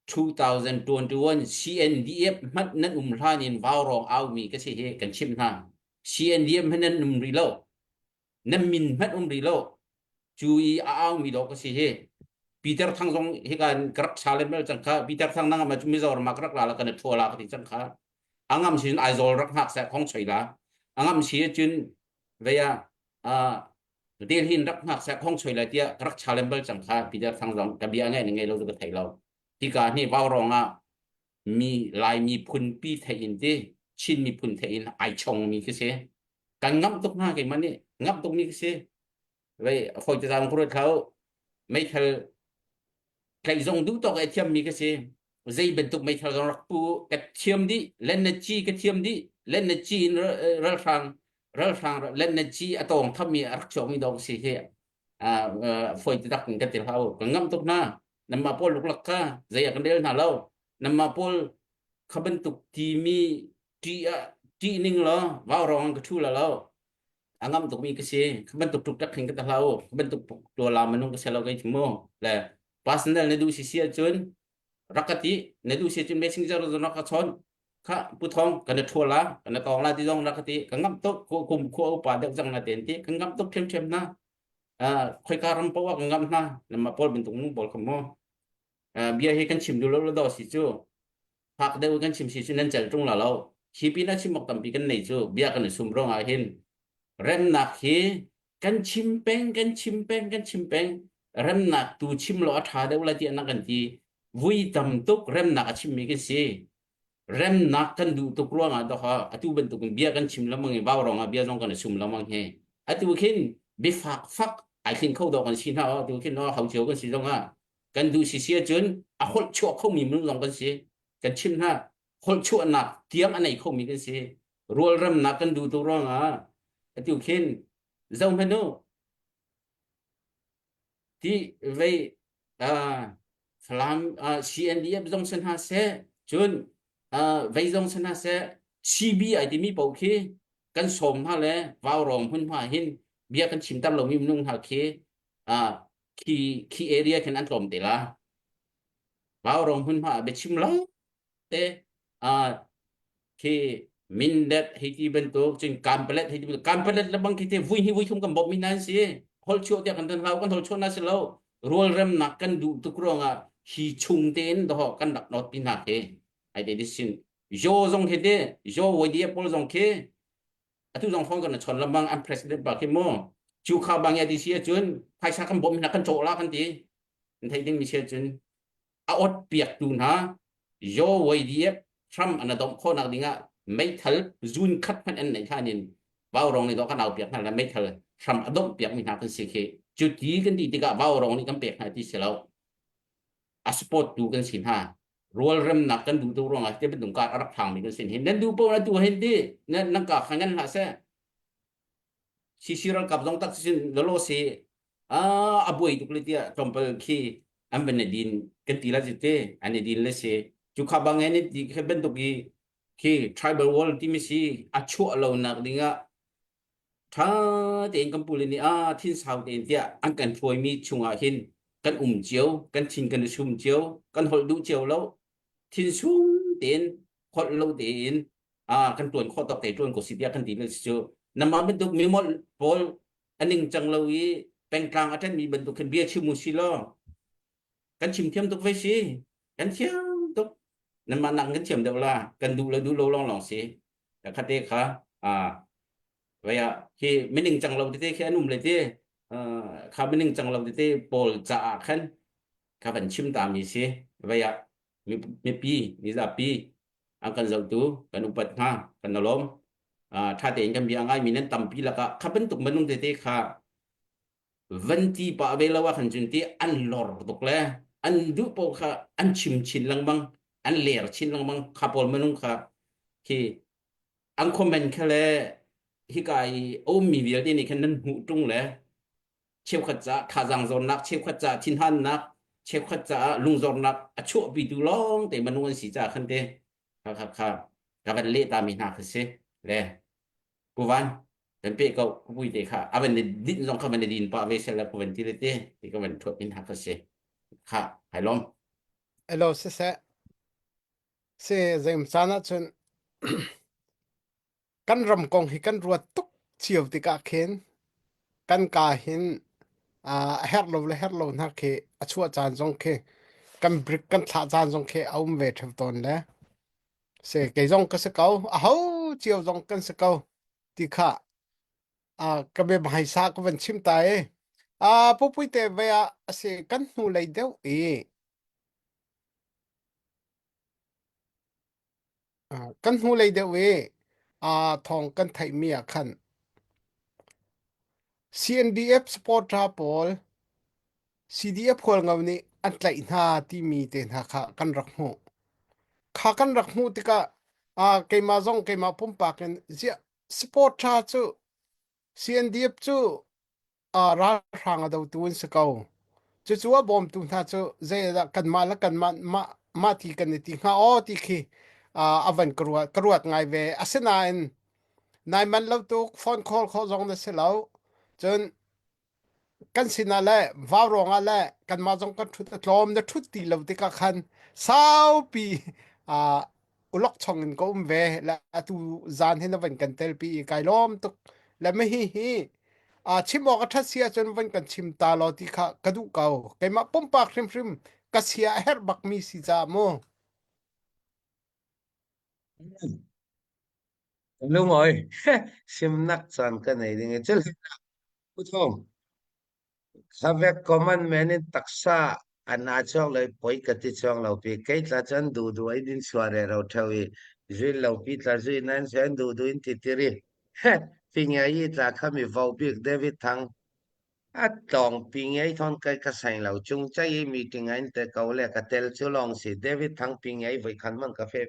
2021 CNDF hmanh nan um hlan in vaurong au mi ka si hi kan chimh hna CNDF hmanh nan um rih lo nan min hmanh um rih lo cu i a au mi dawh ka si hi Peter Thang zong hika in ka rak challenge bal cang kha Peter Thang nang ma Mizoram ah ka rak la la kan thua la ka ti cang kha angam sin Aizawl rak hngak seh khong choi la angam si cun veya a Delhi in rak hngak seh khong choi la tiah ka rak challenge bal cang kha Peter Thang zong ka bia ngai ngei lo ka thei lo tika ni vau rong ah mi Lai miphun pi thei in ti Chin miphun thei in ai chong mi khi si kan ngamh tuk hna keimah nih ngamh tuk mi khi si vei fawi te zang kuro thlau meithal tlaih zong duh tawk e thiam mi ka si zei bantuk meithal zong rak pu ka thiam dih len na chi ka thiam dih len na chi in ralhrang ralhrang len na chi a tawng tham mi a rak chuak mi dong si hi a fawi te tak in ka til hau ka ngamh tuk na namma pawl luklak kha zei a kan rel hna lo namma pawl kha bantuk ti mi ṭi ah ṭih ning law vau rong ka ṭhu la lo a ngam tukmi ka si kha bantuk tuk tak hin ka ta hlah u kha bantuk tua la manung ka si lo kai mu le personal na duh si si ahcun rak ka ti na duh si ahcun messenger zong rak ka chawn kha pu thong kan na ṭhua la kan na tawng la ti zong rak ka ti ka ngam tuk kum khua upa deuh cang na ten ti ka ngam tuk ṭhiamṭhiam hna khoika ram poah ka ngam hna nama pawl bantuk nu pawl kha mu bia hi kan chim duh lo lo do si cu fak deuh kan chim si cu nan cel ṭung la lo hi pin ah chim awk tampi kan nei cu bia kan i sum ruang ah hin remnak hi kan chim peng kan chim peng kan chim peng remnak tu chim lo a ṭha deuh la tiah na kan ti vui tam tuk remnak a chimmi kan si. Remnak kan duh tuk ruangah doha atu bantukin bia kan chim lengmang i vau rongah bia zong kan i sum lengmang hi. Atu khin biafak fak ai thlin kho dawh kan si hna atu khin no ho cio kan si zongah kan duh si si ahcun a holh chuah khomi minung zong kan si. Kan chim hna holh chuahnak tiang a nei khomi kan si. Rualremnak kan duh tuk ruangah atu khin zoh hmanh u Ti vei uh, Falam uh, CNDF zong si hna seh, cun uh, vei zong si hna seh, CB ai timi paoh khi kan sawm hna le vaurawng hmunhma hin bia kan chimter lomi minung hna khi uh, khi khi area khin an tlawm te la. Vaurawng hmunhma ah biachim lo te uh, khi Mindat hei ti bantuk cun Kanpalet hei ti bantuk Kanpalet le bang khi te vui hi vui thum kan bawmh mi hna an si hol chuah tiah kan tan hlau kan hol chuah na si lo rualremnak kan duh tuk ruangah hi chung tein doh kan rak not pi hna khi ai te sin yo zong khi te yo YDF pawl zong khi atu zong phone kan chon lambang an president pa khi mu chu kha bang ya ti si ahcun phaisa kan bawmh hna kan cawh la kan ti an theih ding mi si ahcun a ot piaktu hna Yaw YDF hram an domh khawhnak dingah meithal zun khat hmanh an neih hlan in Vaurawng nih dawh kan au piak hna le meithal hram a domh piakmi hna kan si khi cu ti kan ti tikah Vaurawng nih kan pek hna ti si lo a support tu kan si hna rualremnak kan duh tu ruangah te bantuk kar a rak phangmi kan si hin nan duh paoh na tu hin ti nan nan ka kha ngan hlah seh CC ralkap zong tak sin lolo si a buai tuk le tiah tlawmpal khi an van i din kan ti la te an i din le si cu kha bang in ti kha bantuk i khi tribal wall timi si a chuah lo nak ding ah tha tein kan pule nih a thin sau tein tiah an kan hruaimi chungah hin kan um cio kan thin kan i sum cio kan holh duh cio lo thin sum tein holh lo tein a kan tuan khawh tawk te tuan ko si tiah kan ti le cu namah bantuk mi molh pawl a ningcang lo i pengtlang a ṭanmi bantuk khin bia chim u si law kan chim thiam tuk ve si kan thiam tuk nanmah nak kan thiam deuh la kan duh le duh lo lawng lawng si khate kha a vaya khi mining cang lo tete khi an um le te kha mining cang lo tete pawl caah khan kha van chim ta mi si vaya mipi mizapi an kan zohtu kan upat hna kan lawm ṭha tein kan bia ngaimi nan tampi lakah kha bantuk minung tete kha van ti pah ve lo ah khan cun ti an lor tuk le an duh paoh kha an chim chin lengmang an ler chin lengmang kha pawl minung kha khi an comment kha le hika i a ummi vialte nih khan nan hmuh ṭung le cheukhat caah thazaang zornak cheukhat caah thinhannak cheukhat caah lungzornak a chuahpitu lawng te minung an si caah khan te kha kha kha ka van leh ta mi hna kha si le kuvan kan pe ko kupui te kha avan ni din zong kha van ni din pa ve sel la kuvan ti le te ti ka van thuat min ha kha si kha hai lom Hello siseh se zeim caan ah cun Kan ram kong hi kan ruat tuk cio tikah khin kan kaa hin a herh lo le herh lo hna khi a chuah caan zong khi kan brik kan thlah caan zong khi a um ve ṭheo tawn le si kei zong ka si ko aho cio zong kan si ko ti kha ka bia hmaisa ka van chim ta i pupui te ve ah a si kan hnulei deuh i Kan hnulei deuh i thawng kan theihmi ah khan CNDF supporter pawl CDF Hualngo nih an tlaih hna timi te hna kha kan rak hmuh. Kha kan rak hmuh tikah keimah zong keimah pumpak in ziah supporter cu CNDF cu ralhrang a dotu an si ko. Cucu a bawmtu hna cu zeidah kanmah le kanmah mah mah ti kan i ti hnga aw ti khi a van ka ruat ka ruat ngai ve. Asinain nai man lo tuk phone call khawh zong na si lo. Cun kan sinah le vau ruangah le kanmah zong kan ṭhut a tlawm na ṭhut ti lo tikah khan saupi ulok chong in ka um ve le atu zan hi na van kan telpi i kai lawm tuk le ma hi hi a chim awk a that si ahcun van kan chim ta law ti kha ka duh ko keimah pumpak hrimhrim ka sia a herh bak mi si ca mu Lungawi simnak caan ka nei ding i cul Pu Thawng Khavek common man in taksa. An aa chuak lo i poi ka ti chuang lo pi. Kei tla cu an duh duh in in chuah re ro theo i zuin lo pi tla zui nan se an duh duh in ti tiri. Pinge i tla kha mi vo bik David Thang a tlawng pinge thon kai ka sain lo chung chai i meeting a in te ko le ka tel cu long si David Thang pinge i voi khan man ka fe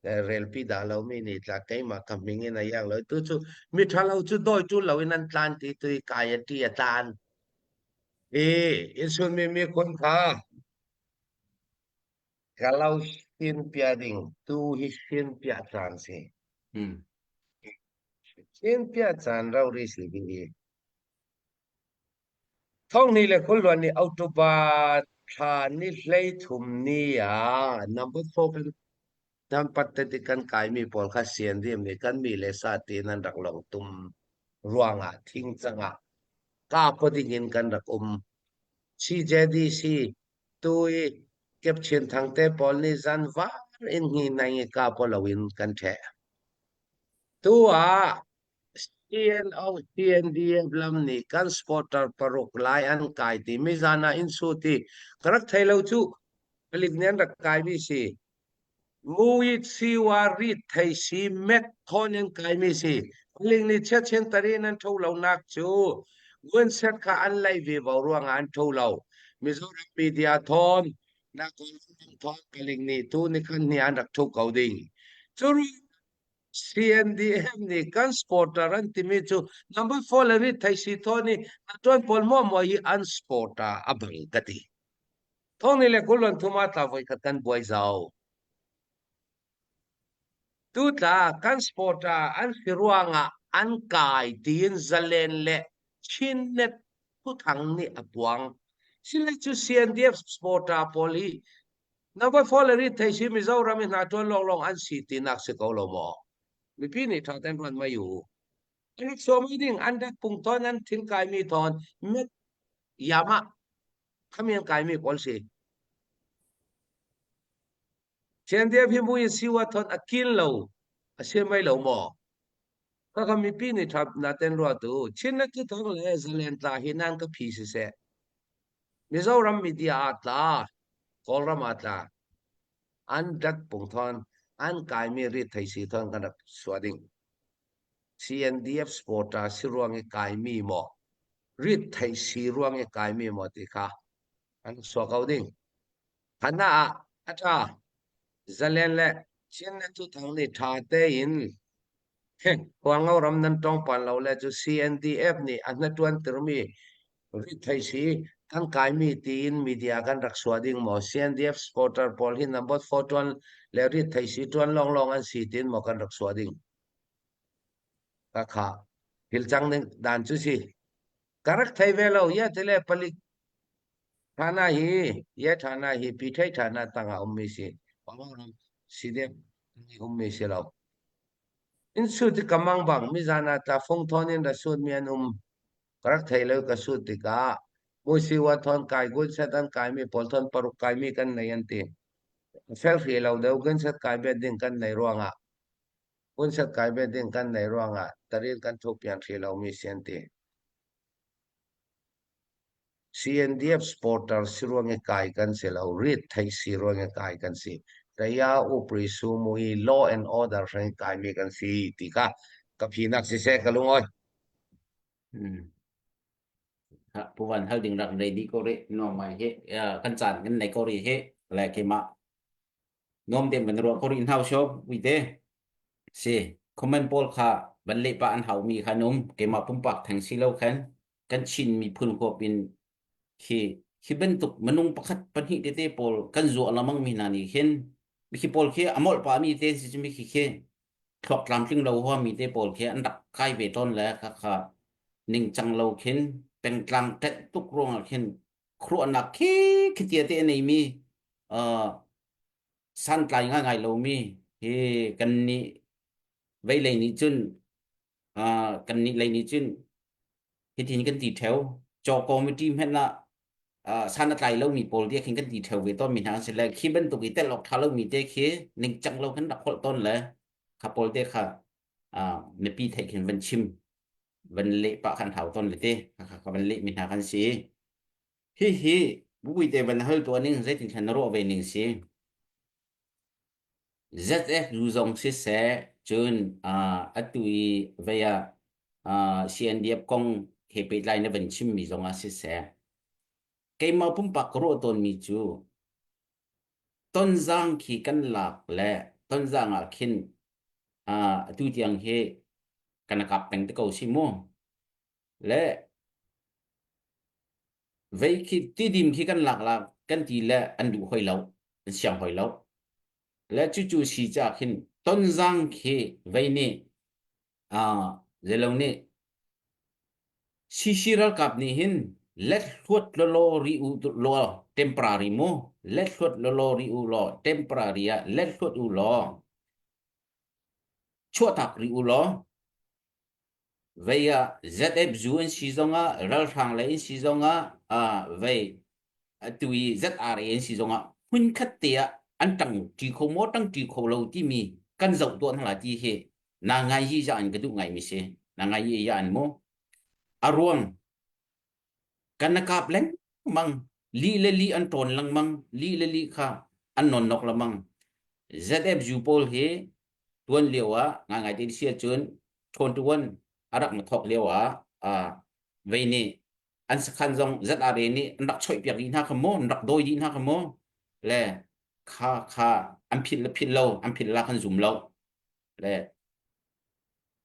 relpi dah lo mi nih tla keimah ka hming in a iang lo tu cu mi ṭha lo cu dawi ṭul lo in an tlan ti tu i kai a ṭi a tlan i insun mi miphun kha ka lo sin pia ding tu hi sin pia caan si Hmm. sin pia caan ro ri si bi hi Thawngni le khulluan nih October thla ni 13 ni ah number 4 kan kan pat kan kaimi pawl kha siandim nih kan mi le sa tiin an rak long tum ruangah thing cangah ka ding in kan rak um. CJDC tu i Kepchin Thangte pawl nih zanvar in hi nai i ka polo in kan ṭheh. Tu ah CNO CNDF lam nih kan supporter paruk lai an kai ti mizan ah in su ti ka rak thei lo cu palik nih an rak kai mi si Muit siwa rit thei si met thawn in kai mi si palik nih chiachin tarin an tho lo nak cu gunset kha an lei ve vo ruang ah an tho lo Mizoram media thawn na Kawlram thawn palik nih tu ni khan ni an rak thu ko ding cu CNDF nih kan supporter an timi cu number 4 le rit thei si thawn i a tuan pawl muahmuah hi an supporter a bang ka ti. Thawng ni le kulon thum ah tla voi khat kan buai zau. Tu tla kan supporter an si ruangah an kai tiin zalen le Chinnet thuthang nih a puang. Sile cu CNDF supporter pawl hi Number 4 le rit thei si Mizoram i hna ṭuan lawnglawng an si tinak si ko lo maw? Mipi nih ṭha tein ruat mai u. An rak sawmi ding an rat pung tawn an thil kaimi thawn met yama khami an kaimi pawl si. CNDF hi mui siwa thon a kin lo a si mai lo maw? Kaka mipi nih ṭha na ten rua tu Chin le Tuthang le Zalen tla hi nan ka phi siseh. Mizoram media ah tla, Kawlram ah tla, an dat pung thawn, an kaimi rit thei si thawn kan rak suah ding. CNDF supporter si ruang i kaimi maw, rit thei si ruang i kaimi maw ti kha an suah ko ding. Hana ah a ṭha. Zalen le Chin le Tuthang nih ṭha tein Hualngo ram nan tawng pan lo le cu CNDF nih a hnaṭuan tirmi rithei si kan kaimi tiin media kan rak suah ding maw CNDF supporter pawl hi number 4 tuan le rithei si tuan lawnglawng an si tiin maw kan rak suah ding ka kha thil cang ning dan cu si ka rak thei ve lo ya tile palik thana hi ye thana hi pi thei thana tangah ummi si ram si dep ummi si lo In sut i ka mang bang mizan ah tla fung thawn in ra sut mi an um. Ka rak thei lo ka sut tikah Muisiwa thawn kai gunset an kai mi pawl thawn paruk kai mi kan nei an ti. Fel hri lo deuh gunset kai bet ding kan nei ruangah gunset kai bet ding kan nei ruangah taril kan thuk pian hri lo mi si an ti. CNDF supporter si ruang i kai kan si lo, rit thei si ruang i kai kan si. Kaya upri sumu i law and order hrang i kai mi kan si ti kha ka phinak siseh ka lungoi. Hmm. Ha, puvan hal ding rak ready ko re no mai he kan caan kan nei ko ri he le keimah Nuam tein van ruah ko rih hna usio uite. Si, comment pawl kha van leh pah an haumi kha an um. Keimah pumpak theng si lo khan kan Chin miphun huap in khi khi bantuk minung pakhat pahnih tete pawl kan zuah lengmang mi hna nih khin khi pawl khi a molh pah mi te si cu mi khi khi thluak tlamtling lo huam mi te pawl khi an rak kai ve tawn le kha kha ningcang lo khin pengtlang ṭanh tuk ruangah khin khuaruahnak khi khitia te a neimi uh, santlai ngaingai lomi hi kannih veilei nih cun uh, kannih lei nih cun hitin kan ti theo chaw committee hmanh ah uh, san a tlai lomi pawl dia khin kan ti theo ve tawn mi hna an si le khi bantuk i tel awk tha lomi te khi ningcang lo kan rak holh tawn le kha pawl te kha uh, mipi theih khin van chim van leh pah khan hau tawn le te kha kha van leh mi hna kan si. Hihi Bubui te van hal tuah ning zeitin khan na ruah ve ning si? ZF zu zong siseh, cun atu i vei ah CNDF kong he pehtlai na van chimmi zong ah siseh, keimah pumpak ka ruah tawnmi cu tonzang khi kan lak le tonzang ah khin atu tiang hi kan kap peng te ko si mu. Le Vei khi tidim khi kan lak la kan ti le an duh hoi lo, an siang hoi lo. Le cucu si ca khin tonzang khi vei nih uh, zelo nih CC ralkap nih hin let hluat lolo ri u law temporary mu let hluat lolo ri u law temporary ah let hluat u law chuahtak ri u law Vei ah ZFU an si zongah ralhrang lei an si zongah uh, vei atu i ZRA an si zongah hmunkhat te ah an ṭang ṭi kho maw ṭang ṭi kho lo timi kan zoh tuah hna la ti hi na ngai yi za an ka duh ngai mi si na ngai yi ya an mu a ruang Kan na kap lengmang. Lih le lih an ṭawn lengmang. Lih le lih kha an nawnnok lengmang. ZFU pawl hi tuan lio ah ngaingai te si ahcun ṭhawn ṭuan a rak na thawk lio ah uh, vei nih an sakhan zong ZRA nih an rak choih piak dih hna kha maw an rak dawi dih hna kha maw le kha kha an philh le philh lo an philh la kan zum lo le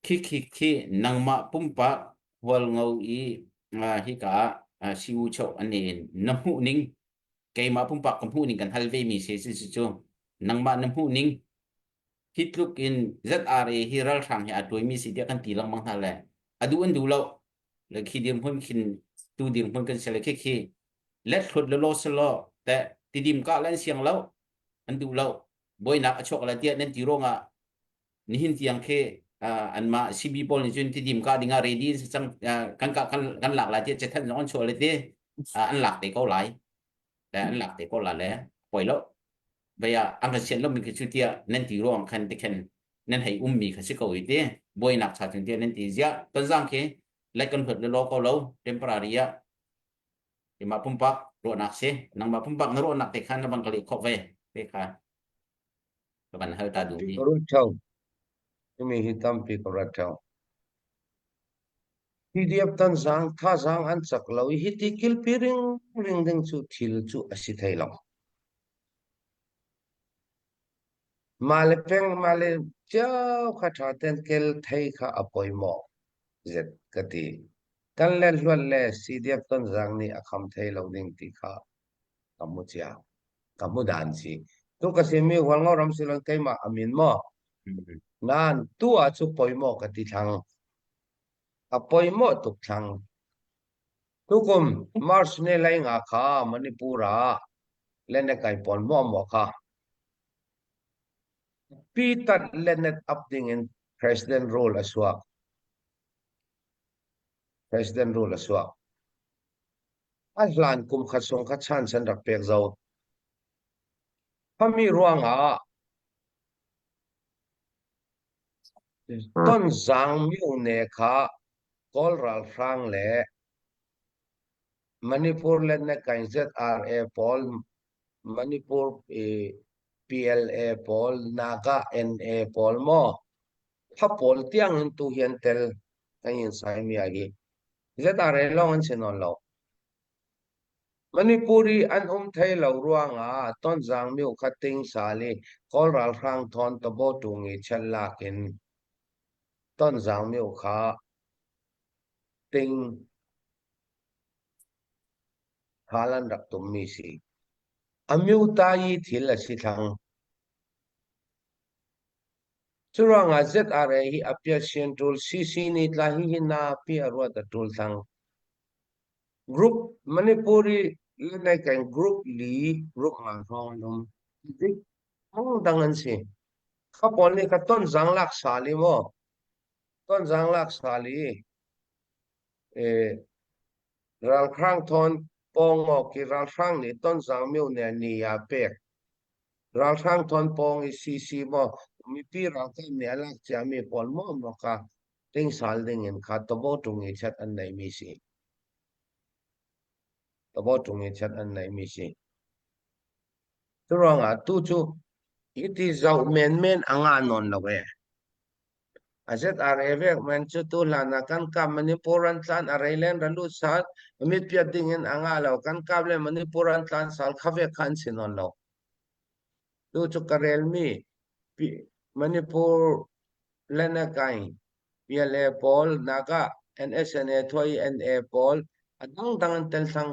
Khi khi khi nangmah pumpak hualngo i hika ah siu cheu an in na hmuh ning keimah pumpak ka hmuh ning kan hal ve mi si si cu nangmah na hmuh ning hi tluk in ZRA hi ralhrang hi a tuai mi si tiah kan ti lengmang hna le a duh an duh lo le khi dirhmun khin tu dirhmun kan si le khi khi let hlut le lo se lo te tidim ka lan siang lo an duh lo buainak a chuak la tiah nan ti ruangah nihin tiang khi anmah CB pawl nih cun tidim kah dingah ready in si cang kan kah kan kan lak lai tiah cathanh zong an chuah le ti an lak te ko lai le an lak te ko la le poi lo vei ah an kan sian lomi khi cu tiah nan ti ruang khan ti khan nan hei ummi kha si ko i ti buainak cha cun tiah nan ti ziah tonzang khi let kan hluat le lo ko lo temporary ah imah pumpak ruahnak si nangmah pumpak na ruahnak te khan na bang ka leh khawh ve te kha ka van hal ta duh mi. Ka ruat ṭheo. Timi hi tampi ka ruat ṭheo. PDF tanzang thazaang an cak lo i hiti kilpi ring ring ding cu thil cu a si thai lo. Mah le peng mah le cio kha ṭha ten kel thei kha a poi maw zet ka ti. Kan le hluat le CDF tonzang nih a kham thai lo ding ti kha ka hmu cia ka hmu dan si tu ka simi hualngo ram silon keimah amin maw nan tu ah cu poimaw ka ti thlang a poimaw tuk thlang tukum March ne lai nga kha Manipur ah lene kai pon mo mo kha pi tat lenet up ding in president role asuak president role asuak A hlan kum khat chung kha chance an rak pek zau. Khami ruangah Tonzang myone kha Kawl ralhrang le Manipur le Nekain ZRA pawl, Manipur PLA pawl, Naga NA pawl maw kha pawl tiang in tu hi an tel kan in sai mi ah hi. ZRA lawng an si nawn lo. Manipur i an um thai lo ruangah Tonzang myo kha ting sal i Kawl ralhrang thawn tabo tung i chelh lak in Tonzang myo kha ting hal an rak tummi si. A myo ta i thil a si thlang. Curuangah ZRA hi a piasian ṭul CC nih tla hihi napi a ruat a ṭul thang. Group Manipuri le kan group li group nga hrawng an um. Dik dang an si. Kha pawl nih kha tonzang lak sal i maw tonzang lak sal i eh, ralhrang thawn pawngawk i ralhrang nih tonzang myo ne ni a pek Ralhrang thawn pawng i CC maw mipi ralkap nih a lak ciami pawl maw maw kha tingsal ding in kha tabo tung i chat an neimi si. Tabo ṭung i chat an neihmi si. Cu ruangah tu cu hiti zoh menmen a ngah nawn lo ee. A ZRA vek men cu tu hlan ah kan kap Manipur an tlan a rei len ra lut sal mit piat ding in a ngah lo kan kap le Manipur an tlan sal kha vek kha an si nawn lo. Tu cu ka relmi Manipur Lenakain PLA pawl Naga NSNA thuai NA pawl a dangdang an tel thang.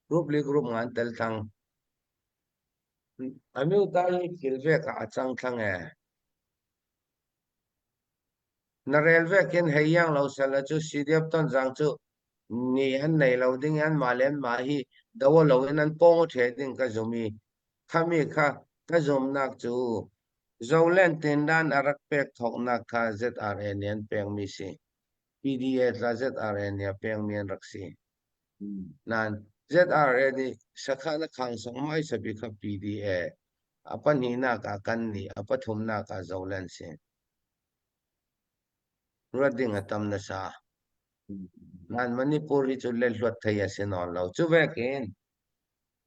Group le group nga an tel thang. Amyota hi thil vek ah a cang thlang ee. Na rel vek in hei iang lo sel cu CDF Tonzang cu ni an nei lo ding i anmah le anmah hi do lo in an pawng a ṭhe ding ka zum i khami kha ka zumnak cu Zolen Tindan a rak pek thawknak kha ZRA nih an pekmi si. PDA tla ZRA nih a pekmi an rak si. Nain ZRA nih sakhan a khang sangmai sabi kha PDA a pahnihnak ah kan nih a pathumnak ah Zolen si. Ruat ding a tam nasa. Nain Manipur hi cu le hluat thei a si nawn lo. Cu vekin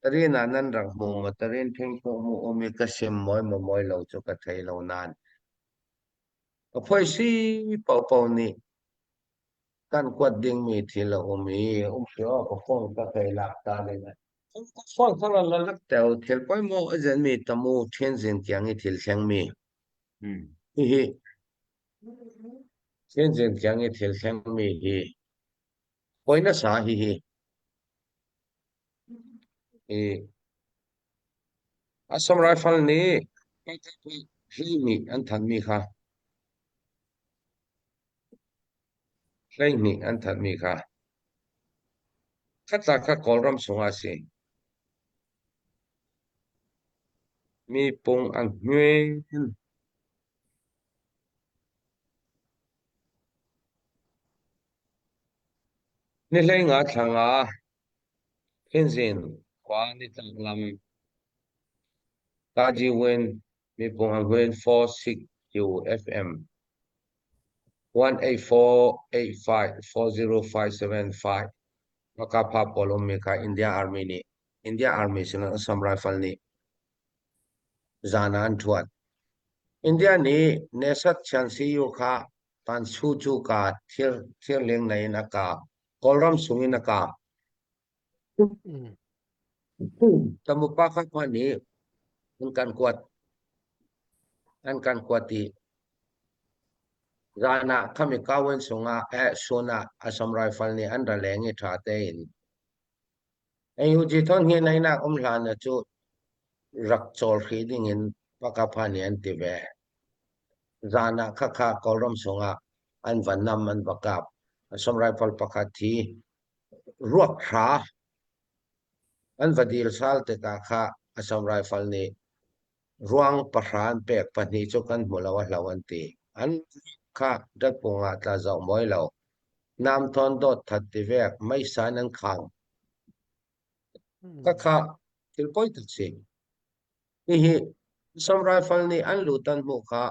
tarin ah nan rak hmu maw tarin thingthawh mu um i ka sim mawi maw mawi lo cu ka thei lo nain ka phoisi paohpaoh nih kan kuat dingmi thil a um i um si aw ka phone ka thei lak ta ding ka phone kha la lak teo thil poimo a zenmi tamu thianzin tiang i thil thlengmi hihi thianzin tiang i thil thlengmi hi poi na sa hihi i Assam Rifle nih hlimi an thanmi kha 12 an thanhmi kha khatla kha Kawlram chungah a si. Mi pung an hnguen. Ni 15 thla nga Thinzin khua nitlak lam Kajiwin mipung an huen 46 QFM 184854057 Makapha pawl ummi kha India Army nih India Army sinah Assam Rifle nih zan ah an ṭhuat. India nih Nesat Chiansiyu kha Tansu cu ka thir thirleng nei in a kap. Kawlram sung in a kap. Tamupa kha khua nih an kan kuat. An kan kuat i zan ah khami kawen sungah eh sun ah Assam Rifle nih an ra leng i ṭha tein NUG thon hi nainak um hlan ah cu rak cawl hrih ding in Pakapha nih an ti ve. Zan ah khakha Kawlram sungah an va nam an va kap. Assam Rifle pakhat hi ruak hra an va dil sal tikah kha Assam Rifle nih ruang pahra an pek pahnih cu kan hmu lo a hlo an ti. An kha datpung ah tla zoh mawi lo. Nam thawn dawt that ti vek meisa in an khang. Ka kha thil poi tak si. Hihi Assam Rifle nih an lut an hmuh kha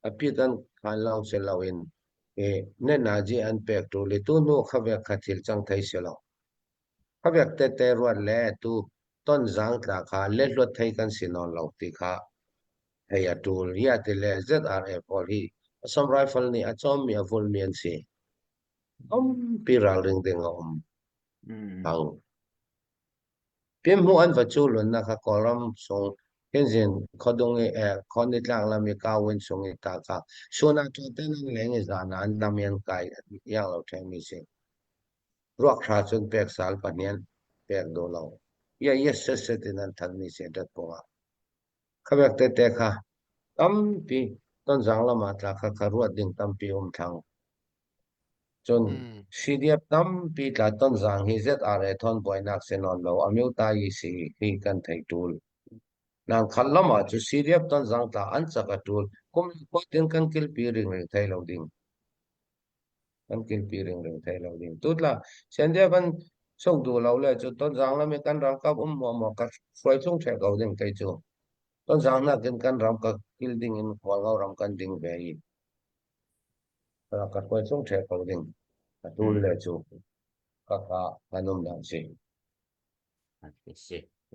a pit an khan lawng si loin i nenaji an pek tu le tu hnu kha vek kha thil cang thei si lo. Kha vek tete ruat le tu tonzang tla kha le hluat thei kan si nawn lo ti kha hei a tul. Hi ti le ZRA pawl hi Assam Rifle nih a cawmmi a vulmi an si. Tampi ralring ding a um. Hang. Pimhmuh an va cu lunnak kha Kawlram chung Hinzin khuadung i khua nitlak lam i Kawin chung i ta kha sun ah ṭha tein an leng i zan ah an nam i an kai iang lo ṭhengmi si. Ruak hra cun pek sal pahnih an pek duh lo. Ia yes set set in an thanmi si dat pung ah. Kha bek tete kha tampi Tonzang lam ah tla kha kha ruat ding tampi um thlang. Cun CDF tampi tla Tonzang hi ZRA thawn buainak si nawn lo amyota yi si hi kan thei ṭul. Nang khat lam ah cu CDF Tonzang tla an cak a ṭul. Kum le tin kan kilpi ringring thei lo ding. Kan kilpi ringring thei lo ding. Tutla CNDF an sung duh lo le cu Tonzang lam i kan ralkap um muahmuah ka hruai chung ṭheh ko ding kei cu. Tonzang nakin kan ram ka kil ding in Hualngo ram kan ding ve i ka hruai chung ṭheh ko ding. A tul le cu. Kaka kan umnak si. Si,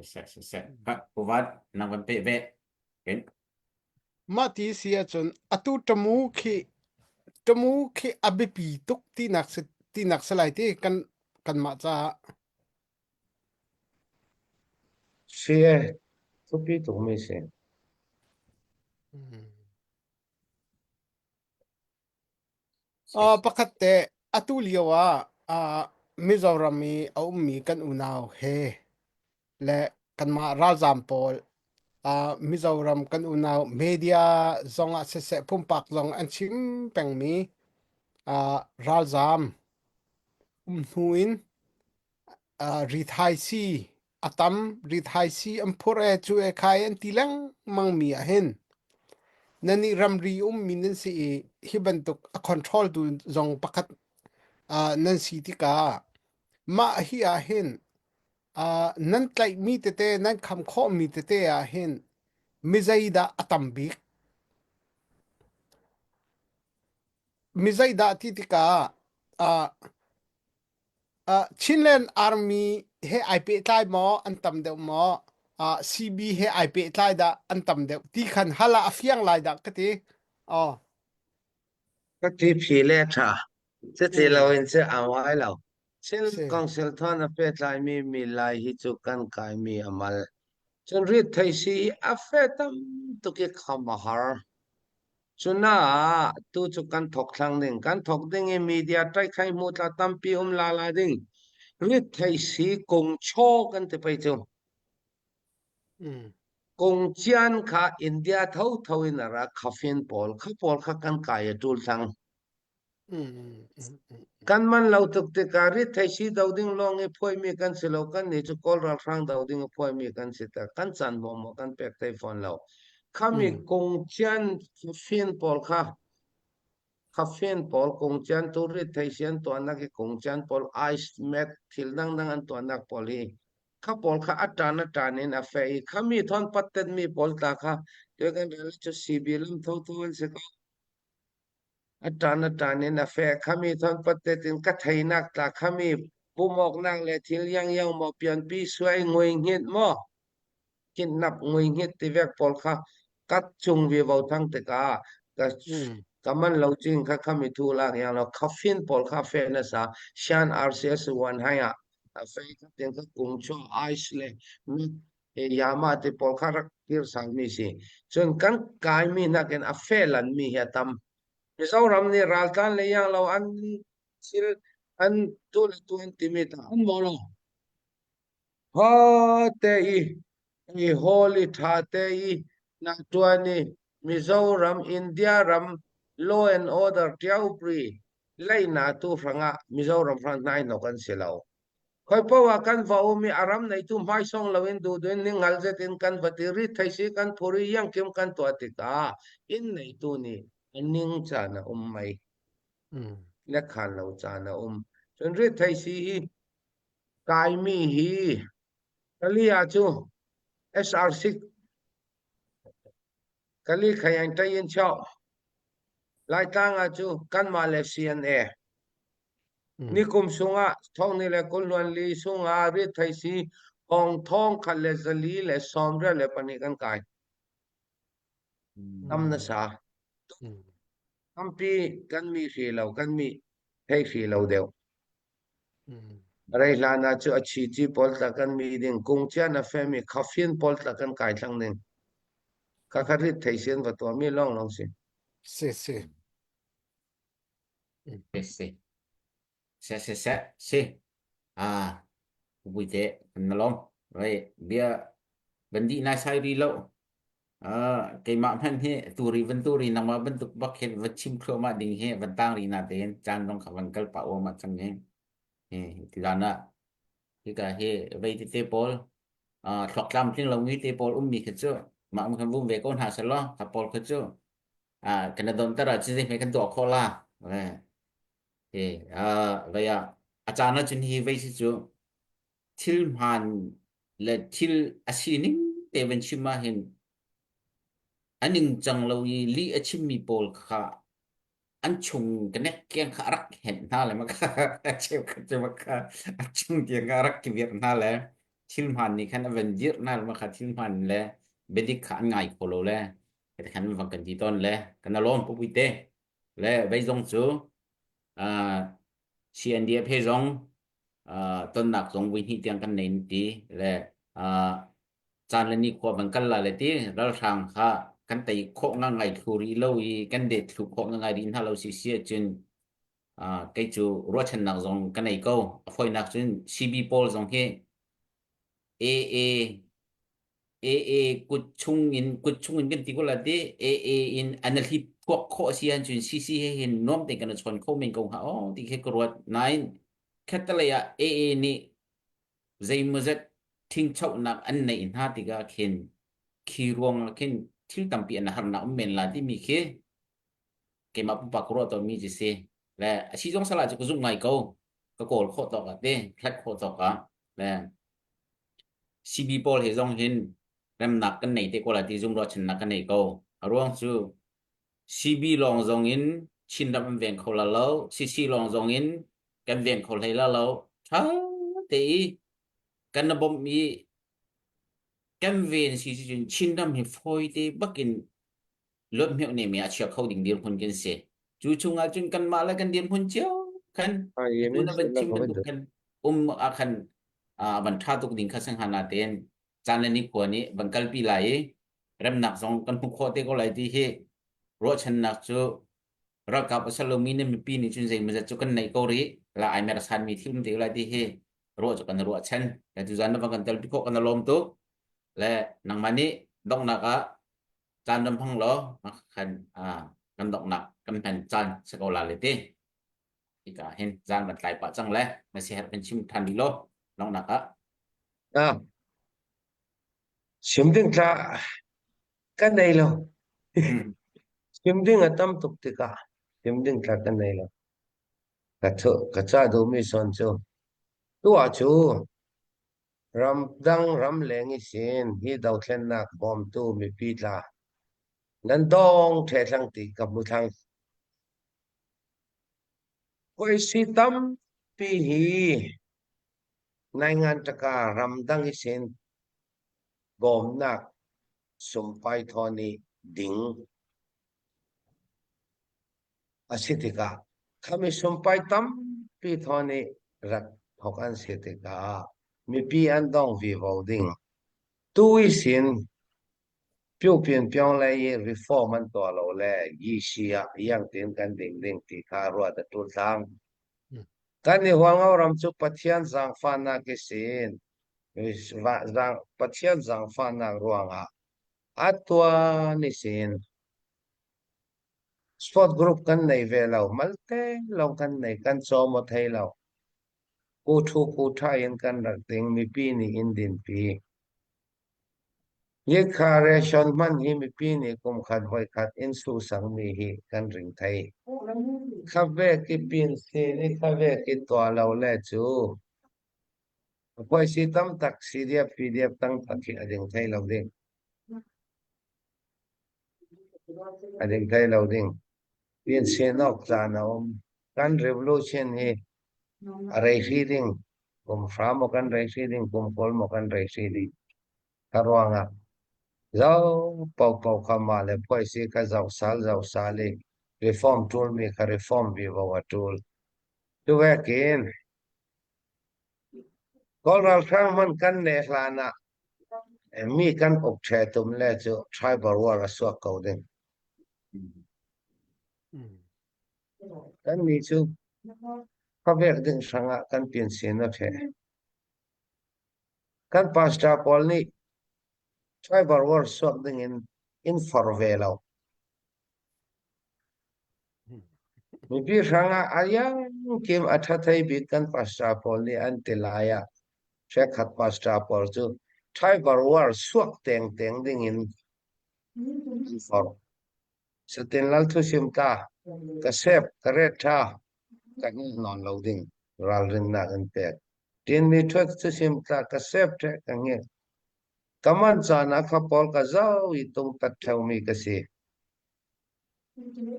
si, si, si. Ka puvat nang van pe ve. Ken. Mah ti si ahcun atu tamu khi tamu khi a biapi tuk tinak si tinak si lai ti kan kanmah caah. Si e, thupi tukmi si. Hmm. Uh, pakhat te atu lio ah uh, Mizoram i a ummi kan unau he le kanmah ralzaam pawl uh, Mizoram kan unau media zong ah siseh pumpak zong an chim pengmi uh, ralzaam um hnu in uh, rithaisii a tam rithaisii an phur e cu e khai an ti lengmang mi ah hin nan nih ramri ummi nan si i hi bantuk a control tu zong pakhat uh, nan si tikah mah hi ah hin uh, nan tlaihmi tete nan kham khawhmi tete ah hin mi zeidah a tam bik mi zeidah ti tikah uh, Uh, Chinland Army he ai pehtlai maw an tam deuh maw? Uh, CB he ai pehtlai dah an tam deuh ti khan hala a fiang lai dah ka ti. Oh. Ka ti phi le tha. Cuti Mm. lo in cu a ngai lo. Chin Si. Council thon a pehtlai mi mi lai hi cu kan kai mi a mal. Cun rit thei si hi a fe tam tuk i kham a har. Cunaah tu cu kan thok thlang ding. Kan thok ding i media ṭaikhai hmu tla tampi um la la ding. Rit thei si kung chaw kan ti pei cu. Mm. Kung cian kha India tho tho in a ra khafin pawl kha pawl kha kan kai a ṭul thlang. Mm, mm, mm, mm. Kan man lo tuk tikah rit thei si do ding lawng i phuaimi kan si lo. Kan nih cu Kawl ralhrang do ding i phuaimi kan si tak. Kan caan maw maw kan pek thei fawn lo. Khami Mm. kung cian fin pawl kha kha fin pawl kung cian tu rit thei si an tuahnak i kung cian pawl ice mat thil dangdang an tuahnak pawl hi kha pawl kha a ṭan a ṭan in a feh i khami thon pattet mi pawl tla kha tu kan rel cu CB lam tho tho an si ko. A ṭan a ṭan in a feh khami thonpatet in ka theinak tla khami pumawknak le thil iangiang maw pianpi suai ngui hngit maw kidnap ngui hngit ti vek pawl kha kat chung vivo thang tikah ka Mm. ka man lo cing kha khami thu lak yang lo khafin pawl kha fe na sa shan RCS wan hai ah a fe kha tin kha kung chu ice le yama te pawl kha rak kir salmi si cun kan kaimi nakin a felan mi hi a tam Mizoram nih raltlan le yang lo an thil an tu le tu an timi ta an mo lo ha te i i hall i tha te i na tuan i Mizoram India ram law and order tiau pri leina tu hranga Mizoram hran hnai nok an si lo Khoi paoh ah kan va um i a ram neitu hmaisong loin duhduh in ninghngal zet in kan va ti rit thei si kan phur i iangkim kan tuah tikah inn neitu nih a ning caan a um mei Mm. le khan lo caan a um. Cun rit thei si hi kaimi hi kali ah cu SR6 kali khayang tayin chau Laitlang ah cu kanmah le CNA Nikum sungah thongni le kulhluan li sungah rithaisi hong thong khat le zali le sawmriat le pahnih kan kai. Tam na sa. Tampi kan mi hri lo, kan mi thei hri lo deuh. Rei hlan ah cu a chi ci pawl tla kan mi ding, kung cia na femi khafin pawl tla kan kai thlang ding. Kha kha rit thei sian va tuah mi lawng lawng si. Si si. Si. Se se se si. Ah, puite kan na lom. Right. Bia ban di nai sai ri lo. Ah, keimah hmanh hi turi van turi nangmah bantuk bak hin va chim thluahmah ding hi van tang ri na tein caan dong kha van kal pah uamah cang hi. Hi ti dan ah hika hi vei tete pawl ah thluak tlam tling lo ngi te pawl ummi khi cu mah kan vum ve ko hna selaw kha pawl khi cu ah kan don tar ah cun zei kan tuah khawh la e ah vei ah a caan ah cun hi vei si cu thil hmaan le thil a sining te van chim ah hin a ningcang lo i lih a chimmi pawl kha. An chung ka nek tiang kha a rak henh hna le maka a cheukhat cu maka a chung tiang kha a rak kivirh hna le thil hmaan nih khan a van dirh hna le maka thil hmaan le biadik kha an ngai kho lo le kha khan van kan ti tawn le kan alawm pupui te le vei zong cu uh, CNDF he zong uh, tonnak zong vui hnih tiang kan nei ti le uh, caan le nikhua van kal la le ti ralhrang kha kan tei khawh ngangai thlu rih lo i kan det thlu khawh ngangai rih hna lo si si ahcun uh, kei cu ruahchannak zong ka nei ko. A fawinak cun CB pawl zong hi AA AA kut chung in kut chung in kan ti ko la ti AA in an hlip phuak khawh si ahcun CC he hin nuam tein kan chawn kho men ko hnga oh ti khi ka ruat nain khattelei ah AA nih zeimawzat ṭhingchohnak an neih hna tikah khin khi ruangah khin thil tampi an harnak um men la timi khi keimah pumpak ka ruah tawnmi cu si. Le a si zong salah cu ka zumh ngai ko. Ka kawl khawh tawk ah te, hlat khawh tawk ah. Le CB pawl he zong hin remnak kan nei te ko la ti zum ruahchannak ka nei ko. A ruang cu CB lawng zong in Chinram an veng kho la lo, CC lawng zong in kan veng kho hlei la lo. Ṭha te i kan na bawmh i kan ven si cun Chinram hi fawi te bakin luat hmeuh ne mi a chia kho ding dirhmun kan si. Cu chungah cun kanmah le kan dirhmun cio khan atu na van chim bantuk khan um ah khan van ṭha tuk ding kha sangha na tein caan le nikhua nih van kalpi lai i remnak zong kan hmuh khawh te ko lai ti hi ruahchannak cu ralkap a si lomi na mipi nih cun zeimawzat cu kan neih ko rih la ai mer sanmi thil um te ko lai ti hi ruah cu kan ruahchan le tuzan na van kan telpi khawh kan lawm tuk le nangmah nih donghnak ah caan ram hmang law khan kan donghnak kan hman caan si ko la le ti hika hin zan van tlai pah cang le na si herh kan chim than rih law donghnak ah Ah, chim ding tla ka nei lo. Chim ding a tam tuk tikah chim ding tla ka nei lo. Ka thu ka ca duhmi son cu tuah cu ramdang ramleng i sin hi dothlennak bawmtu mipi tla nan dong ṭhe thlang ti ka hmu thlang. Puaisi tampi hi Naingan ṭaka ramdang i sin bawmnak sumpai thawn i ding a si tikah khami sumpai tampi thawn i rak thawk an si tikah mipi an dong vivo ding. Tu i sin Pyupin pyong lei i reform an tuah lo le yisi ah iangtin kan ding ding ti kha ruat a ṭul tlang. Kan i Hualngo ram cu Pathian zaangfahnak i sin Pathian zaangfahnak ruangah a tuan i sin sport group kan nei ve lo malte lawng kan nei kan caw maw thei lo ku thu ku tha in kan rak ding mipi nih in dinpi Yekha ration hman hi mipi nih kum khat voikhat in suhsangmi hi kan ring thei. Khavek i pin sin i khavek i tuah lo le cu puaisi tam tak CDF PDF tang tak hi a ding thei lo ding. A ding thei lo ding. Pin sin awk caan a um. Kan revolution hi a rei hri ding. Kum hra maw kan rei hri ding, kum kul maw kan rei hri ding. Ka ruangah zo paopaoh kha mah le phuaisi kha zoh sal zoh sal i reform ṭulmi kha reform vivo a ṭul. Cuvekin Kawl ralhrang hmanh kan neh hlan ah mi kan uk ṭhe tum le cu tribal war a suak ko ding. Kannih cu khuavek ding hrangah kan pinsin a ṭhe. Kan pastor pawl nih tribal war suak dingin in forh ve lo. Mipi hrangah a iangkim a ṭha thei bik kan pastor pawl nih an ti lai ah hrekhat pastor pawl cu tribal war suak tengteng dingin an forh. Satin lal thusim ta ka sep ka ret ṭha ka hngilh nawn lo ding ralrinnak in pek. Tinmi ṭhuat thusim tla ka sep ṭhe ka hngilh. Ka man caan ah kha pawl ka zau i tungtat ṭheumi ka si.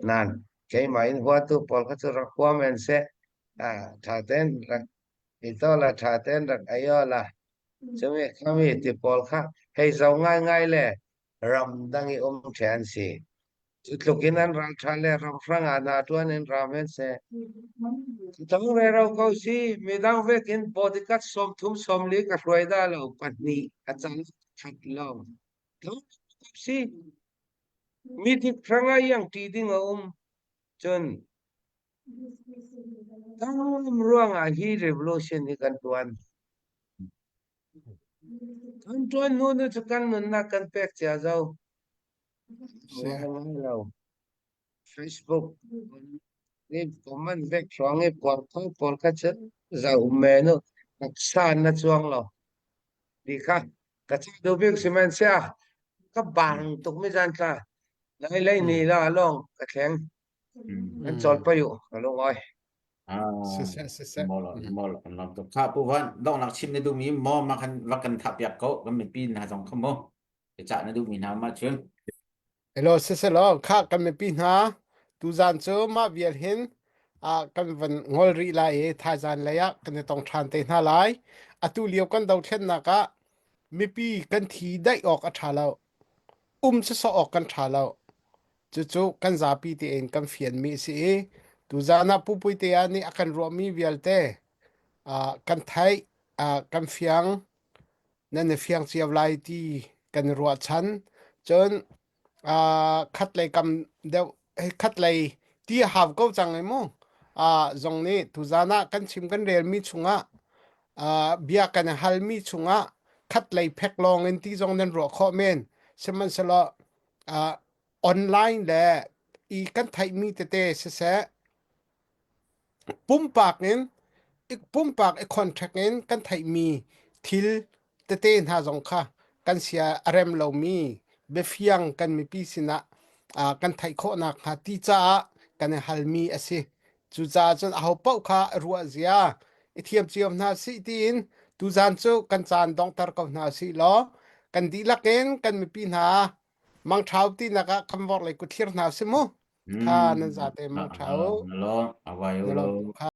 Nan. Keimah in huatu pawl kha cu rak hua men seh. Ah, ṭha tein rak i to la, ṭha tein rak ei aw la. Cumi khami ti pawl kha hei zoh ngaingai le ramdang i um ṭhe an si. Cu tluk in an ralṭha le ramhrang ah hna ṭuan in ra men seh. Tang rero ko si, midang vekin bodyguard 30 40 ka hruai dah lo, pahnih a cang khat lo. Tang si, mi dik hrang ah iang ṭi ding a um. Cun tam ruangah hi revolution hi kan ṭuan. Kan ṭuan hnu nu cu kan nunnak kan pek cia zo. Lo. Facebook ni comment vek hrawng i puar kho pawl kha cu za um men u. Taksa na chuang lo. Ti kha ka chim duh bik sihmanhsehlaw ka bang tuk mi zan tla. Lai lei ni la lawng ka thleng. An cawl pei u ka lung oi. Siseh siseh. Mol mol kan lam tuk. Kha pu van donghnak chim na duhmi maw ma kan va kan thah piak ko kan mipi hna zong kha mu. Cah na duhmi hna ma cun. Hello siseh law kha kan mipi hna tuzan cu mah vial hin ah kan van ngol rih lai i thaizan lei ah kan i tong ṭhan te hna lai. Atu lio kan dothlennak ah mipi kan thi daih awk a ṭha lo. Um sawsawh awk kan ṭha lo. Cucu kan zapi tein kan fianmi a si i tuzaan ah Pu Puitea nih a kan ruahmi vialte uh, kan theih, uh, kan fiang, nan i fiang cio lai ti kan i ruahchan. Cun uh, khatlei kam deuh khatlei ti a hau ko cang ai mu. Uh, zong nih tuzaan ah kan chim kan relmi chungah uh, bia kan i halmi chungah khatlei phek lawng in ti zong nan ruah khawh men. Sihmanhsehlaw uh, online le i kan theihmi tete siseh pumpak in pumpak i contract in kan theihmi thil tete hna zong kha kan sia a rem lomi biafiang kan mipi sinah uh, kan theih khawhnak hnga ti caah kan i halmi a si. Cucaah cun aho paoh kha ruah zia i thiam cio hna sih tiin tuzan cu kan caan donghter ko hna sih law kan dihlak in kan mipi hna mangṭhau tinak ah kan vorh lei kut thlir hna si mu. Kha nan zate mangṭhau. Na lo, awai Na lo. lo kha.